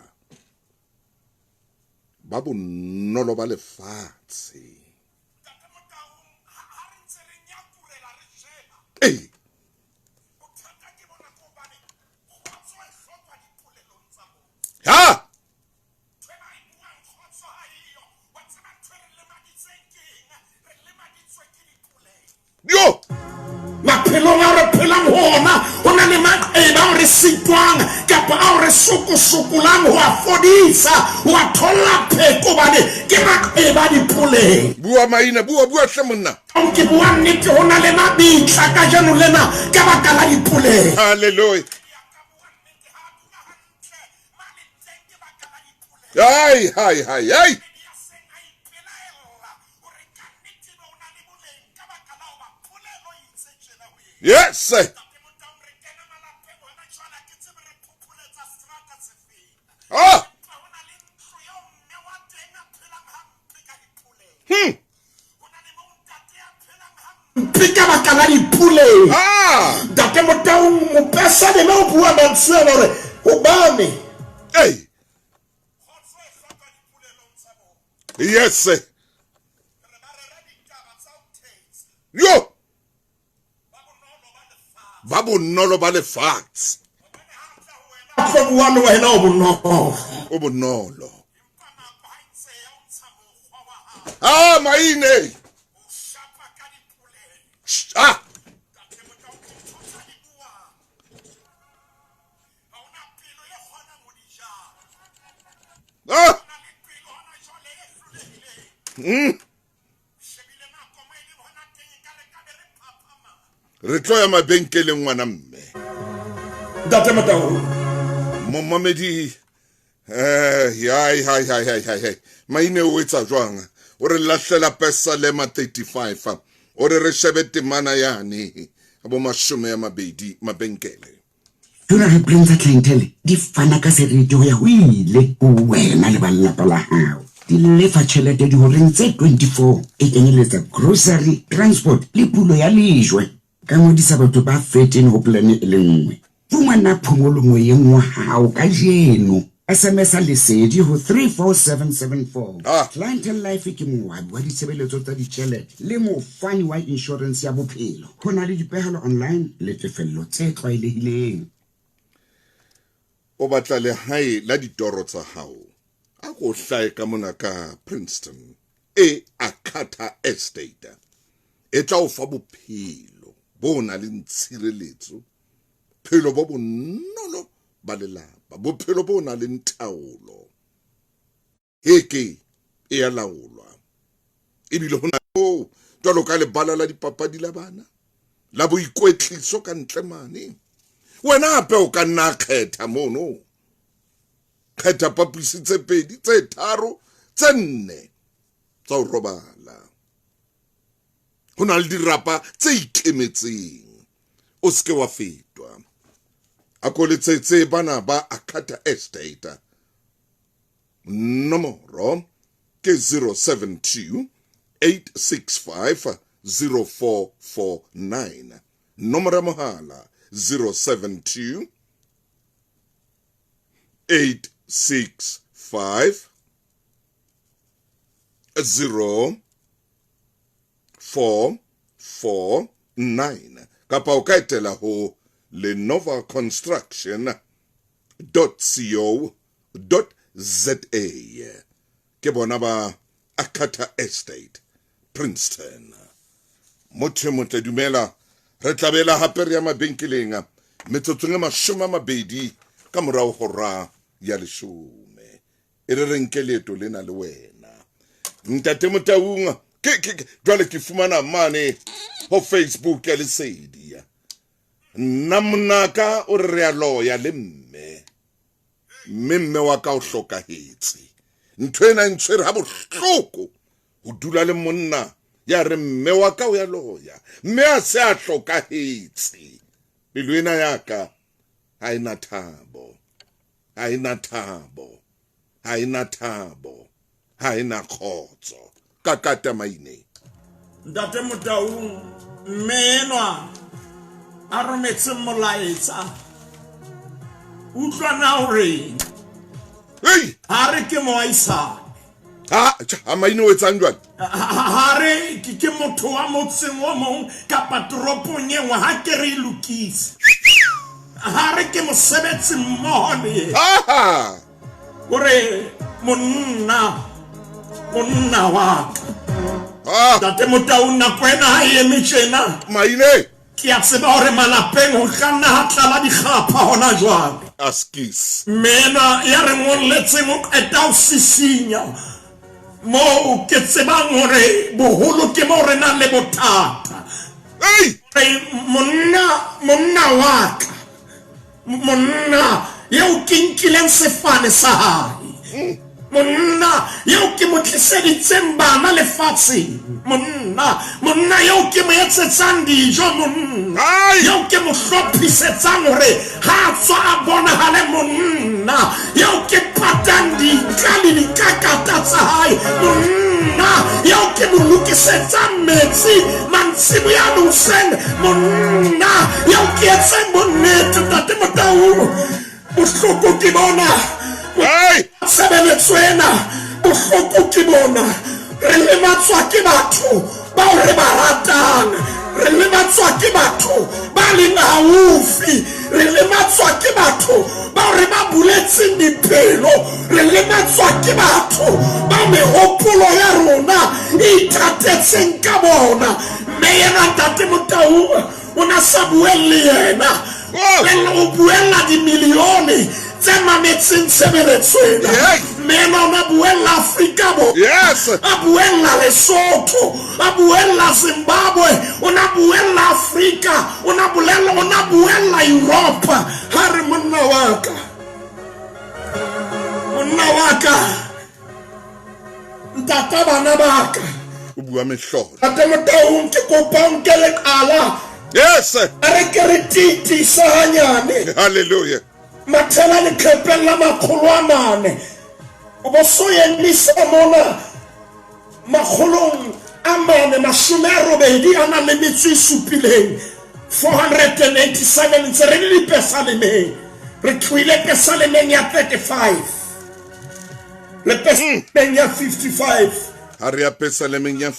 S1: ba bonolo ba lefatshe. Ei. Ha! Yo!
S8: Maphelong ao re phelang ho ona ho na le maqeba ao re sitwang kapa ao re sokosokolang ho a fodisa, ho a tholla pheko hobane ke maqeba a dipoleng.
S1: Bua maina, bua, bua hle monna.
S8: Ke bua nnete, ho na le mabitla kajeno lena ka baka la dipoleng.
S1: Hallelujah. Hai, hai, hai, hai. Yes. Ah.
S8: Mpe ka baka la dipoleng.
S1: Ah.
S8: Ntate Motaung mopesaleme o bua mantswe ana hore hobane.
S1: Hey. Yes. Yo. Ba bonolo ba lefatshe.
S8: Tlo bua le wena o bonolo.
S1: O bonolo. Ah, maine. Ah. Ah. Re tlo ya mabenkeleng ngwana mme.
S8: Ntate Motaung.
S1: Momamedi hai hai hai hai hai. Maine o etsa jwang? O re lahlela Pesalema 35. O re re shebe temana yane bo 20 mabenkele.
S6: Funeral plans tsa clientele di fana ka seriti ho ya ho ile ho wena le ba lelapa la hao. Di lefa tjhelete dihoreng tse 24, e kenyeletsa grocery, transport le pulo ya lejwe. Ka ngodisa batho ba 13 ho plan e le nngwe. Fumana phomolo moyeng wa hao kajeno. SMS Lesedi ho 34774. Clientele Life ke moabi wa ditshebeletso tsa ditjhelete le mofani wa insurance ya bophelo. Ho na le dipehelo online le tefello tse tlwaelehileng.
S1: O batla lehae la ditoro tsa hao? A ko hlahe ka mona ka Princeton e Akata Estate. E tla o fa bophelo bo nang le tshireletso, bophelo bo bonolo ba lelapa, bophelo bo nang le taolo. Heke e ya laolwa. Ebile ho na o jwalo ka lebala la dipapadi la bana, la boikwetliso ka ntle mane. Wena hape o ka nna kgetha mono. Kgetha papusi tse pedi, tse tharo, tse nne tsa ho robala. Ho na le dirapa tse ikemetseng. O se ke wa fetwa. A ko letsetse bana ba Akata Estate. Nomoro ke 072 865 0449. Nomoro ya mohala 072 865 0449 kapa o ka etela ho lenova construction co za. Ke bona ba Akata Estate, Princeton. Motho e motle, dumela. Re tlabela hape re ya mabenkeleng metsotsong e 20 ka morao hora ya 10. E re re nke leeto lena le wena. Ntate Motaung, ke jwale ke fumana mane ho Facebook ya Lesedi. Nna monaka o re re a loya le mme. Mme mme wa ka o hlokahetse. Ntho ena e ntshwere ha bohloko ho dula le monna ya re mme wa ka o ya loya. Mme a se a hlokahetse. Pelo ena ya ka ha ena thabo. Ha ena thabo. Ha ena thabo. Ha ena kgotso. Ka kata maine.
S8: Ntate Motaung, mme enwa a rometse molaetsa. Utlwa na hore
S1: Hey!
S8: Ha re ke moahisane.
S1: Ha, tjha, ha maine o etsang jwale?
S8: Ha re ke motho wa motseng o mong kapa toropong e nngwe, ha ke re e lokise. Ha re ke mosebetsi mmoho le yena.
S1: Aha!
S8: O re monna, monna wa ka.
S1: Ah!
S8: Ntate Motaung, nako ena ha e eme tjena.
S1: Maine!
S8: Ke a tseba hore malapeng ho tla nna ha tlala dikgapha hona jwale.
S1: Askies.
S8: Mme enwa ya re ngolletseng o qeta ho sisinya moo ke tsebang hore boholo ke moo re nang le bothata.
S1: Ei!
S8: Re monna, monna wa ka, monna eo ke nkileng sefane sa hae, monna eo ke mo tliseditseng bana lefatsheng, monna, monna eo ke mo etsetsang dijo, monna eo ke mo hlophisetsang hore ha a tswa a bonahale, monna eo ke patang dika le dikakata tsa hae, monna eo ke mo lokisetsang metsi mantsiboya le hoseng, monna eo ke etseng bonnete. Ntate Motaung, bohloko ke bona.
S1: Hey!
S8: Tshebeletso ena, bohloko ke bona. Re lematswa ke batho bao re ba ratang. Re lematswa ke batho ba leng haufi. Re lematswa ke batho bao re ba buletseng dipelo. Re lematswa ke batho ba mehopolo ya rona e ithatetseng ka bona. Mme yena Ntate Motaung o na sa buelle yena. O buella dimilione tse mametseng tshebeletso ena. Mme ena o na buella Afrika Borwa.
S1: Yes.
S8: A buella Lesotho, a buella Zimbabwe, o na buella Afrika, o na bolella, o na buella Europa. Ha re monna wa ka. Monna wa ka. Ntata bana ba ka.
S1: O bua mehlolo.
S8: Ntate Motaung, ke kopa o nke leqala.
S1: Yes.
S8: A re ke re tiitisa hanyane.
S1: Hallelujah.
S8: Mathela leqhepeng la 400. O bo so emisa mona 487. 487 ntse re le dipesalemeng. Re tlohile pesalemeng ya 35. Le pesalemeng ya 55.
S1: Ha re ya pesalemeng ya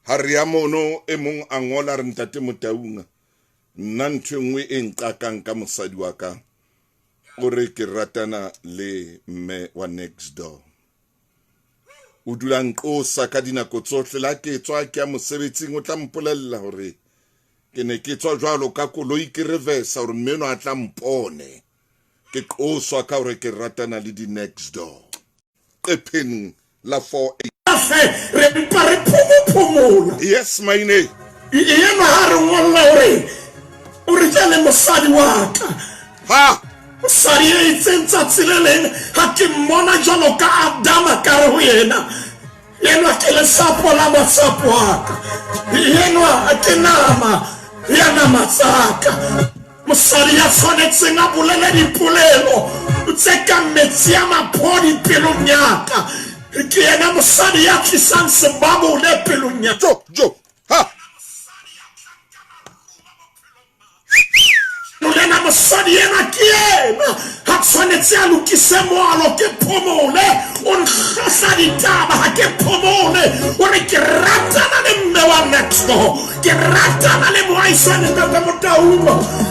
S1: ha re ya mono e mong a ngola re Ntate Motaung, nna ntho e nngwe e nqakang ka mosadi wa ka, o re ke ratana le mme wa next door. O dula nqosa ka dinako tsohle, la ke tswa ke ya mosebetsing o tla mpolella hore ke ne ke tswa jwalo ka koloi ke reverse hore mme enwa a tla mpone. Ke qoswa ka hore ke ratana le di next door. Qepheng la 48.
S8: Hle, re mpa re phomophomola.
S1: Yes, maine.
S8: Enwa ha re ngolla hore o re jale mosadi wa ka.
S1: Ha!
S8: Mosadi e itseng tsatsi le leng ha ke mmona jwalo ka Adama ka re ho yena, Enwa ke lesapo la masapo a ka, enwa ke nama ya nama tsa ka. Mosadi ya tshwanetseng a bolele dipolelo tse kang metsi a maphodi pelong ya ka, ke yena mosadi ya tlisang sebabole pelong ya ka.
S1: Jo, jo, ha!
S8: Lena mosadi ena ke yena ha tshwanetse a lokise moalo ke phomole o nhlohla ditaba ha ke phomole o re ke ratana le mme wa next door ke ratana le moaisane ntate Motaung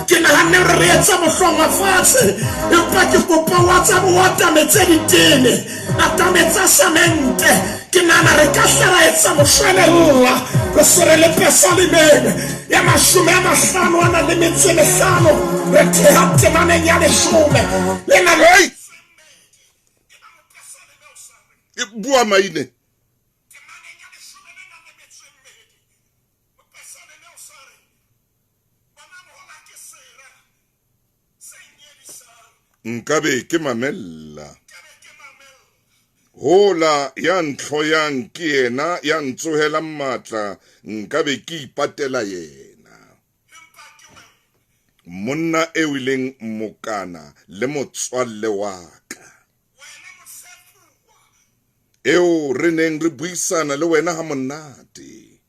S8: ke nahanne hore re etsa mohlongwa fatshe empa ke kopa wa tsa o atametse ditene Atametsa samente. Ke nahana re ka hla ra etsa moshwelella. Re se re le Pesalemeng ya 50 a nang le metso e mehlano, re theha temaneng ya leshome. Le na le.
S1: Bua maine. Nka be ke mamella. Hola ya ntlhoyang ke yena ya ntsohelang matla, nka be ke ipatela yena. Monna eo e leng mokana le motswalle wa ka, eo re neng re buisana le wena ha monate.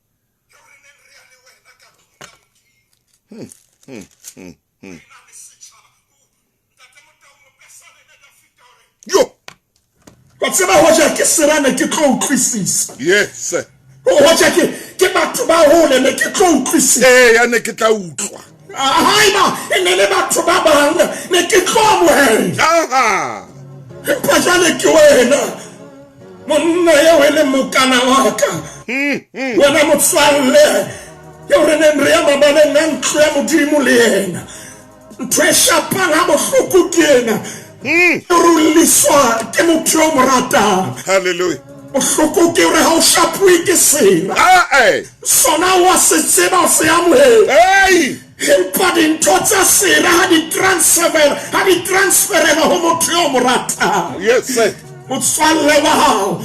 S1: Yo!
S8: Wa tseba hoja ke sera ne ke tlo utlwisisa.
S1: Yes.
S8: Hoja ke ke batho ba hole ne ke tlo utlwisisa.
S1: Ee, ya ne ke tla utlwa.
S8: Haeba e ne le batho ba bang ne ke tlo amohela.
S1: Aha.
S8: Empa jwale ke wena monna eo e leng mokana wa ka. Wena motswalle eo re neng re ya mabaleng a ntlo ya Modimo le yena. Ntho e shapang ha bohloko ke ena. O rulliswa ke motho yo mo ratang.
S1: Hallelujah.
S8: Bohloko ke hore ha o shapuwe ke sera.
S1: Ah, eh.
S8: Sona wa se tseba o se amohela.
S1: Hey!
S8: Empa dintho tsa sera ha di transfer, ha di transferela ho motho yo mo ratang.
S1: Yes, sir.
S8: Motswalle wa hao,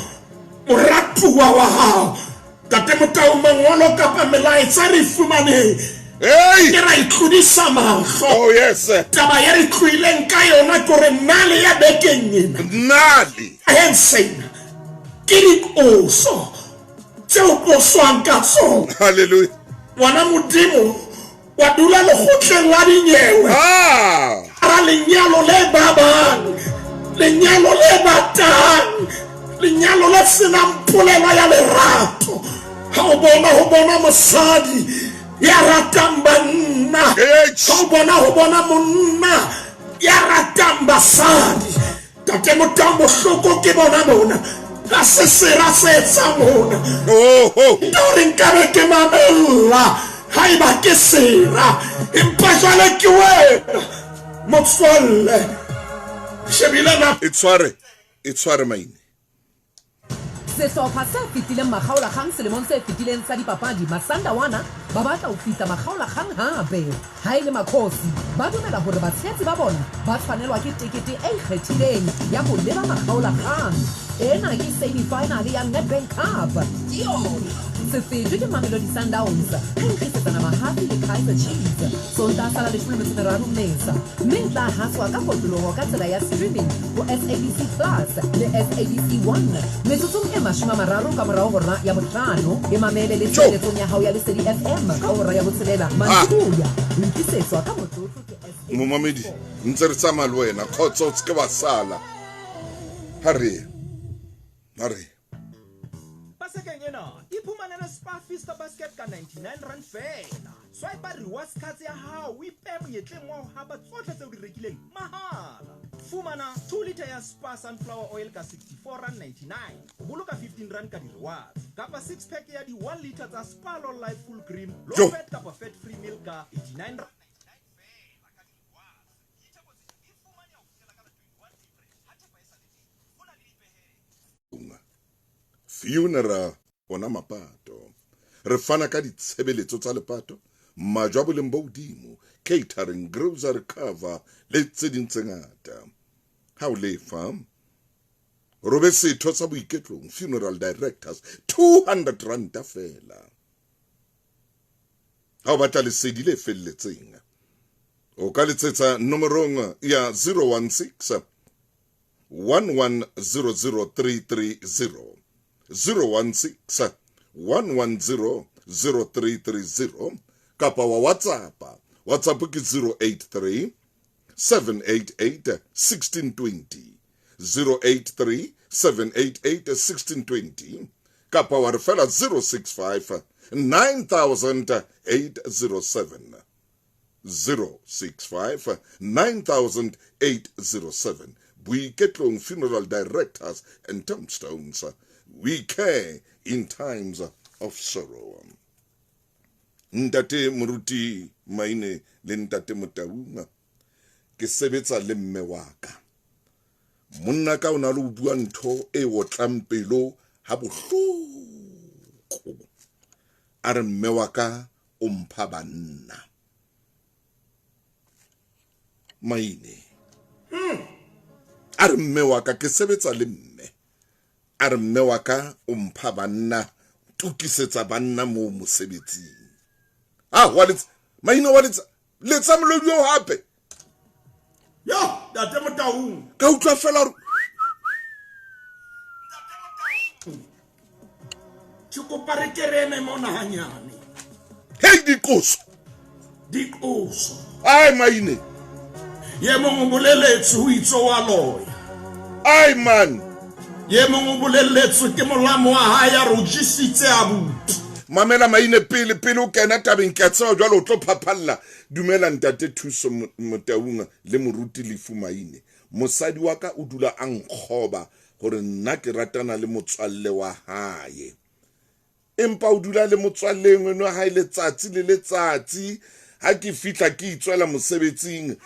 S8: moratuwa wa hao, Ntate Motau, mangolo kapa melaetsa re e fumaneng
S1: Hey!
S8: ke ra itlodisa mahlo.
S1: Oh, yes.
S8: Taba ye re tlohileng ka yona ke gore nale ya bekeng ena
S1: Nale.
S8: naheng sena ke diqoso tseo qoswang ka tsona.
S1: Hallelujah.
S8: Ngwana Modimo wa dula lekgotleng la dinyewe
S1: Ah!
S8: hara lenyalo le babang, lenyalo le batang, lenyalo le senang polelo ya lerato. Ha o bona ho bona mosadi ya ratang banna,
S1: Eish.
S8: ha o bona ho bona monna ya ratang basadi. Tate Motau, bohloko ke bona mona, ha se sera se etsang hona.
S1: Oh, oh.
S8: Nka hore nkabe ke mamella haeba ke sera, empa jwale ke wena motswalle. Shebile na.
S1: E tshware, e tshware maine.
S9: Sehlopha se fetileng makgaolakgang selemong se fetileng sa dipapadi, Masandawana, ba batla ho fihla makgaolakgang hape. Ha e le Makhosi, ba dumela hore batshehetsi ba bona ba tshwanelwa ke tekete e ikgethileng ya ho leba makgaolakgang. Ena ke semi-final ya Nedbank Cup. Ke yona! Sefetwe ke Mamelodi Sundowns ha e nkgisetsana mahafi le Kaizer Chiefs Sontaha sa la 13 Mmesa mme e tla haswa ka kotloloho ka tsela ya streaming ho SABC Plus le SABC 1 metsotsong e 30 ka morao hora ya bohlano. E mamele le tshebeletsong ya hao ya Lesedi FM ka hora ya botshelela mantsiboya. O e tlisetswa ka motlotlo ke SABC
S1: Momamedi, ntse re tsamaya le wena. Kgotso, o se ke wa sala. Ha re ye. Ha re ye.
S10: Pasekeng ena, iphumanele Spar Fiesta Basket ka R99 feela. Swipa rewards cards ya hao o ipehe monyetleng wa ho hapa tsohle tseo di rekileng mahala. Fumana 2 litre ya Spar Sunflower Oil ka R64.99, o boloka R15 ka di-rewards. Kapa six pack ya di 1 litre tsa Spar Low Life Full Cream, low
S1: Jo.
S10: fat kapa fat free milk ka R89.99 feela ka di-rewards. Ditheko tsena di fumaneha ho fihlela ka la 21 April ha thepa e sa le teng. Ho na le dipehelo.
S1: Funeral ona mapato. Re fana ka ditshebeletso tsa lepato, majwe a boleng bo hodimo, catering, grocery cover le tse ding tse ngata. Ha o lefa robe setho sa Boiketlong Funeral Directors 200 ranta fela. Ha o batla lesedi le felletseng, o ka letsetsa nomorong ya 016 1100330, 016 1100330, kapa wa WhatsApp. WhatsApp ke 083 788 1620, 083 788 1620, kapa wa re fela 065 9807, 065 9807. Boiketlong Funeral Directors and Tombstones. We care in times of sorrow. Ntate Moruti Maine le Ntate Motaung, ke sebetsa le mme wa ka. Monna ka o na le ho bua ntho e otlang pelo ha bohloko. A re mme wa ka o mpha banna. Maine. A re mme wa ka, ke sebetsa le mme. A re mme wa ka o mpha banna, tokisetsa banna moo mosebetsing. Ah, wa letsa Maine, wa letsa letsa molodi o hape.
S8: Yo, Ntate Motaung.
S1: Ka utlwa fela hore
S8: ke kopa re ke re eme mona hanyane.
S1: Hei, diqoso.
S8: Diqoso.
S1: Ai, Maine.
S8: Ye mong o boleletse ho itse wa loya.
S1: Ai, man.
S8: Ye mong o boleletse ke molamo wa hae a re o jesitse abuti.
S1: Mamela Maine, pele pele o kena tabeng, ke a tseba jwale o tlo phaphalla. Dumela Ntate Thuso Motaung le Moruti Lefu Maine. Mosadi wa ka o dula a nkgoba hore nna ke ratana le motswalle wa hae. Empa o dula le motswalle engwe wa hae letsatsi le letsatsi. Ha ke fihla ke itswela mosebetsing,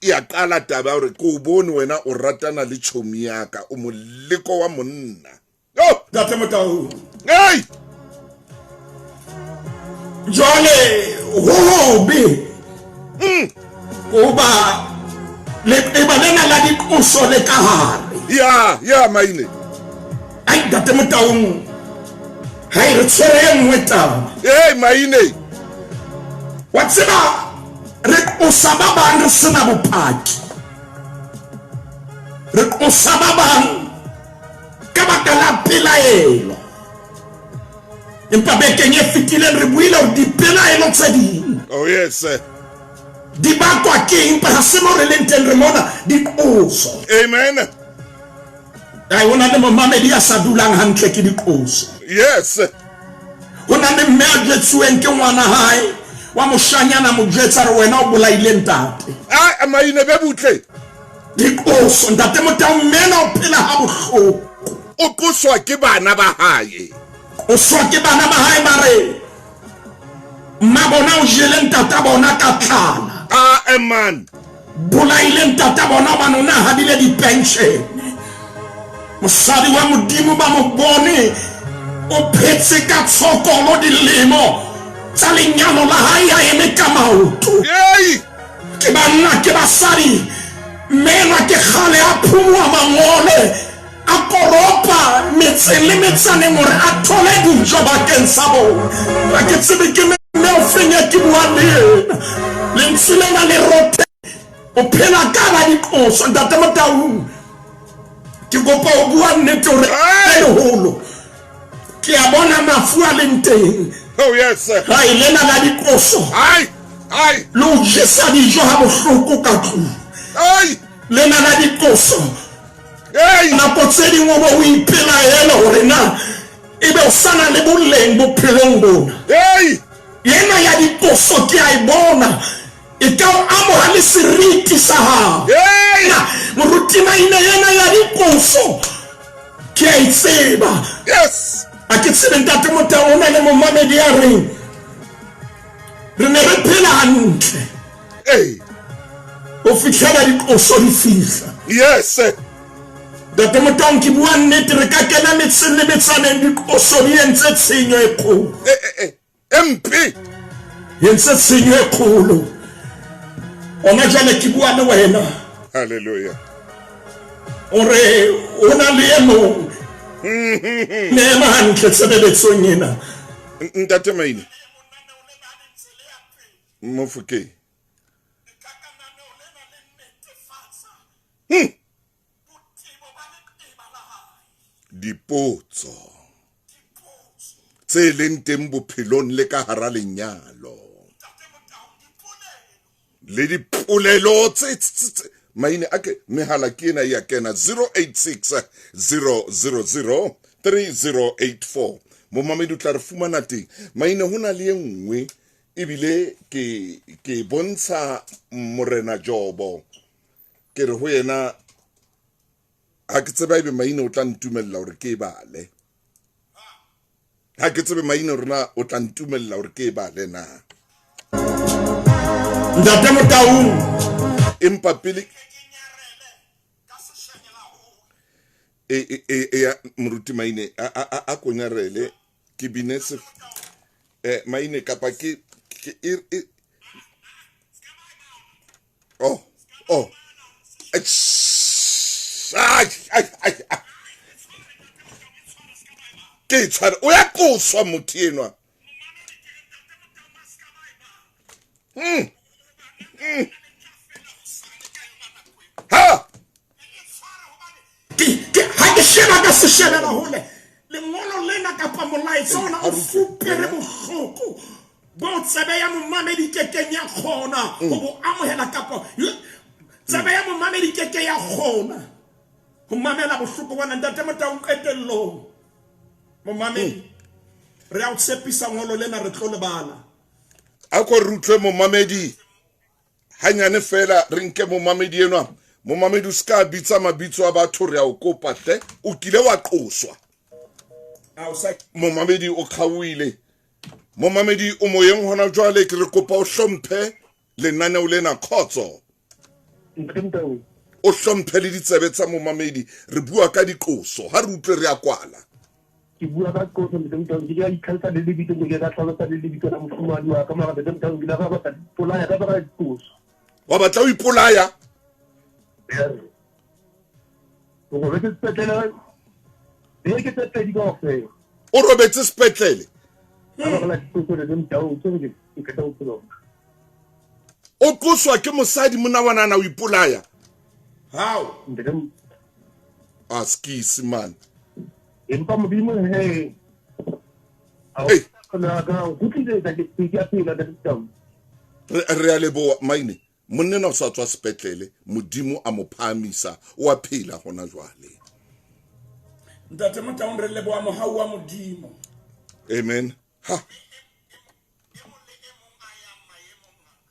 S1: ya qala taba hore ke o bone wena o ratana le chomi ya ka, o moleko wa monna. Yo,
S8: Ntate Motaung.
S1: Hey!
S8: Jwale ho hobe hoba leqeba lena la diqoso le ka hare.
S1: Ya, ya Maine.
S8: Ai, Ntate Motaung, ha e re tshwere e nngwe taba.
S1: Hey, Maine.
S8: Wa tseba re qosa ba bang re sena bopaki. Re qosa ba bang ka baka la pelaelo. Empa bekeng e fetileng re buile hore dipelaelo tse ding.
S1: Oh yes.
S8: Di bakwa ke eng? Empa ha se mo re leng teng re mona diqoso.
S1: Amen.
S8: Ai, ho na le momamedi ya sa dulang hantle ke diqoso.
S1: Yes.
S8: Ho na le mme a jwetsuweng ke ngwana hae wa moshanyana, mo jwetsa re wena o bolaile ntate.
S1: Ai, Maine be butle.
S8: Diqoso, Ntate Motaung, mme ena o phela ha bohloko.
S1: O qoswa ke bana ba hae.
S8: O swa ke bana ba hae ba re mma bona o jele ntata bona ka tlala.
S1: Ah, man.
S8: Bolaile ntata bona hobane o ne a habile dipenshene. Mosadi wa Modimo ba mo bone o phetse ka tshokolo dilemo tsa lenyalo la hae a eme ka maoto.
S1: Hey!
S8: Ke banna ke basadi, mme enwa ke kgale a phumuha mangole, a koropa metseng le metsaneng hore a thole dijo bakeng sa bona. Ha ke tsebe ke mme o feng e ke buang le yena. Lentswe lena le rothe, o phela ka ba diqoso. Ntate Motaung, ke kopa o bua nnete hore
S1: Hey!
S8: leholo ke a bona mafu a leng teng.
S1: Oh yes.
S8: Hai, lena la diqoso.
S1: Ai, ai.
S8: Le o jesa dijo ha bohloko ka tlung.
S1: Ai.
S8: Lena la diqoso.
S1: Hey!
S8: Nako tse ding o bo o ipelaele hore na ebe o sa na le boleng bophelong bona.
S1: Hey!
S8: Ena ya diqoso ke a e bona, e ka o amoha le seriti sa hao.
S1: Hey!
S8: Na Moruti Maine, ena ya diqoso ke a e tseba.
S1: Yes.
S8: Ha ke tsebe Ntate Motaung, o na le momamedi ya reng re ne re phela hantle.
S1: Hey!
S8: Ho fihlela diqoso di fihla.
S1: Yes.
S8: Ntate Motaung, ke bua nnete, re ka kena metseng le metsaneng, diqoso di entse tshenyo e kgolo.
S1: E mpe.
S8: Entse tshenyo e kgolo. Ona jwale ke bua le wena.
S1: Hallelujah.
S8: O re o na le e mong. Ne ema hantle tshebeletsong ena.
S1: Ntate Maine. Mofokeng. Dipotso tse leng teng bophelong le ka hara lenyalo le dipolelo tse maine a ke mehala ke ena ya kena 086 000 3084. Momamedi o tla re fumana teng. Maine ho na le e nngwe ebile ke bontsha Morena Jobo, ke re ho yena ha ke tsebe ebe maine o tla ntumella hore ke e bale. Ha ke tsebe maine rona o tla ntumella hore ke e bale na.
S8: Ntate Motaung.
S1: Empa pele e moruti Maine a konyarele ke bine se Maine kapa ke oh oh ke tshware o ya qoswa motho enwa. Ha
S8: ha ke sheba ka se shebela hole lengolo lena kapa molaetsa ona o fupere bohloko bo tsebe ya momamedi kekeng ya kgona ho bo amohela kapa tsebe ya momamedi keke ya kgona ho mamela bohloko bona. Ntate Motaung, qetellong momamedi re a o tshepisa ngolo lena re tlo lebala.
S1: A ko re utlwe momamedi hanyane fela, re nke momamedi enwa. Momamedi o ska bitsa mabitso a batho, re a o kopa hle. O kile wa qoswa. Momamedi o kgaohile. Momamedi o moyeng hona jwale, ke re kopa o hlomphe lenaneo lena khotso. O hlomphe le ditsebe tsa momamedi. Re bua ka diqoso, ha re utlwe re a kwala.
S11: Ke bua ka qoso Ntate Motaung, ke ka itlhalosa le lebitso, ke ka tlhalosa le lebitso la mofumahadi wa ka, mara Ntate Motaung ke la ka batla ipolaya ka baka diqoso.
S1: Wa batla o ipolaya?
S11: O robetse sepetlele beke tse pedi kaofela.
S1: O robetse sepetlele?
S11: Ka baka la diqoso Ntate Motaung, ke ke qeta bophelo.
S1: O qoswa ke mosadi monna wa nana o ipolaya?
S8: How?
S11: Ntate
S1: A skisi man.
S11: Empa Modimo he.
S1: Re a leboha Maine. Monna o sa tswa sepetlele, Modimo a mo phahamisa, o a phela hona jwale.
S8: Ntate Motaung, re leboha mohau wa Modimo.
S1: Amen. Ha.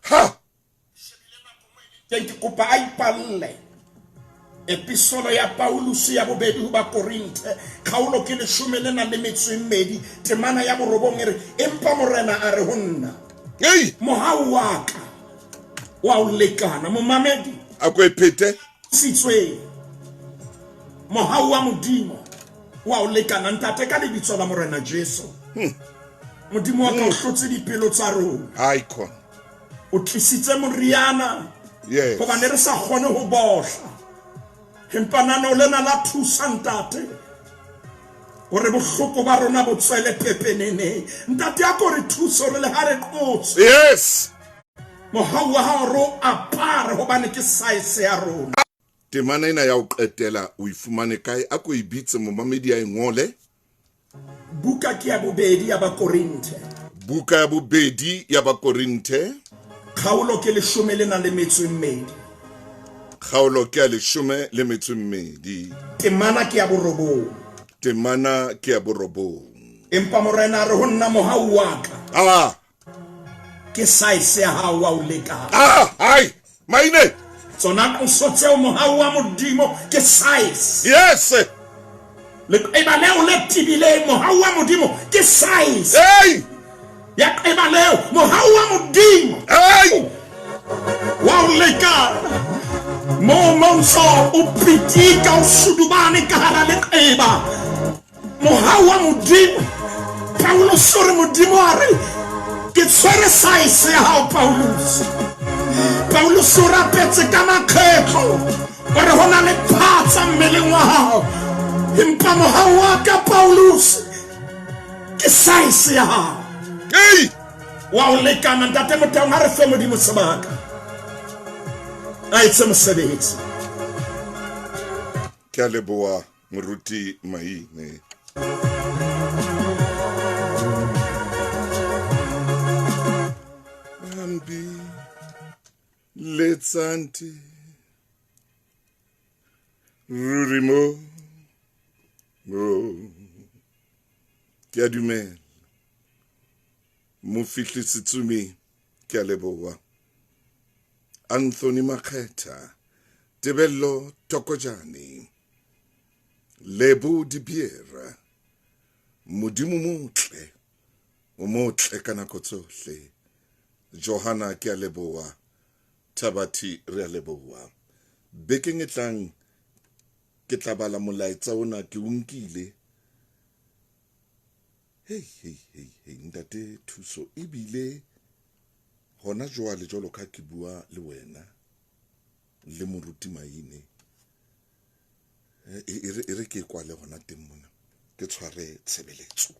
S1: Ha.
S8: Ke kopa a ipalle episolo ya Paulus ya bobedi ho Bakorinthe, kgaolo ke 12 temana ya 9 e re, empa Morena a re ho nna,
S1: hey,
S8: mohau wa ka wa o lekana. Momamedi
S1: a ko e phete
S8: sitswe, mohau wa Modimo wa o lekana. Ntate, ka lebitso la Morena Jesu, Modimo wa ka o hlotse dipelo tsa rona.
S1: Icon
S8: o tlisitse moriana,
S1: yes,
S8: hobane re sa kgone ho bohla. Empa nano lena la thusa ntate hore bohloko ba rona bo tswele pepenene. Ntate a ko re thuse hore le ha re qotse,
S1: yes,
S8: mohau wa hao re o apare hobane ke size ya rona.
S1: Temana ena ya ho qetela o e fumane kae? A ko e bitse momamedi a e ngole.
S8: Buka ke ya bobedi ya Bakorinthe.
S1: Buka ya bobedi ya Bakorinthe.
S8: Kgaolo ke 12.
S1: Kgaolo ke ya 12.
S8: Temana ke ya 9.
S1: Temana ke ya 9.
S8: Empa Morena a re ho nna, mohau wa ka.
S1: Ah.
S8: Ke size ya hao wa o lekana.
S1: Ah, hai, Maine.
S8: Tsona qoso tseo mohau wa Modimo ke size.
S1: Yes.
S8: Leqeba leo le tebileng, mohau wa Modimo ke size.
S1: Hey.
S8: Ya qeba leo, mohau wa Modimo.
S1: Hey.
S8: Wa o lekana. Mo monso o pitika o sudubane ka hara leqeba. Mohau wa Modimo. Paulus o re Modimo a re, ke tshwere size ya hao Paulus. Paulus Paulus o rapetse ka makgetlo gore go na le phatsa mmeleng wa gago empa mogau wa ka Paulus ke size ya gago
S1: Hey!
S8: Wa o lekana ntate Motaung ha re fe modimo sebaka a etse mosebetsi.
S1: Ke a leboha moruti Maine. Hambi letsanti ruri mo mo ke a dumela mofihli Setsumi ke a leboha Anthony Makgetha Tebello Tokojane Lebo Dibiera Modimo motle o motle ka nako tsohle Johanna ke a leboha Thabathi re a leboha bekeng e tlang ke tla bala molaetsa ona ke o nkile hei hei hei hei ntate Thuso ebile hona jwale jwalo ka ke bua le wena le moruti Maine e re ke kwale hona teng mona ke tshware tshebeletso.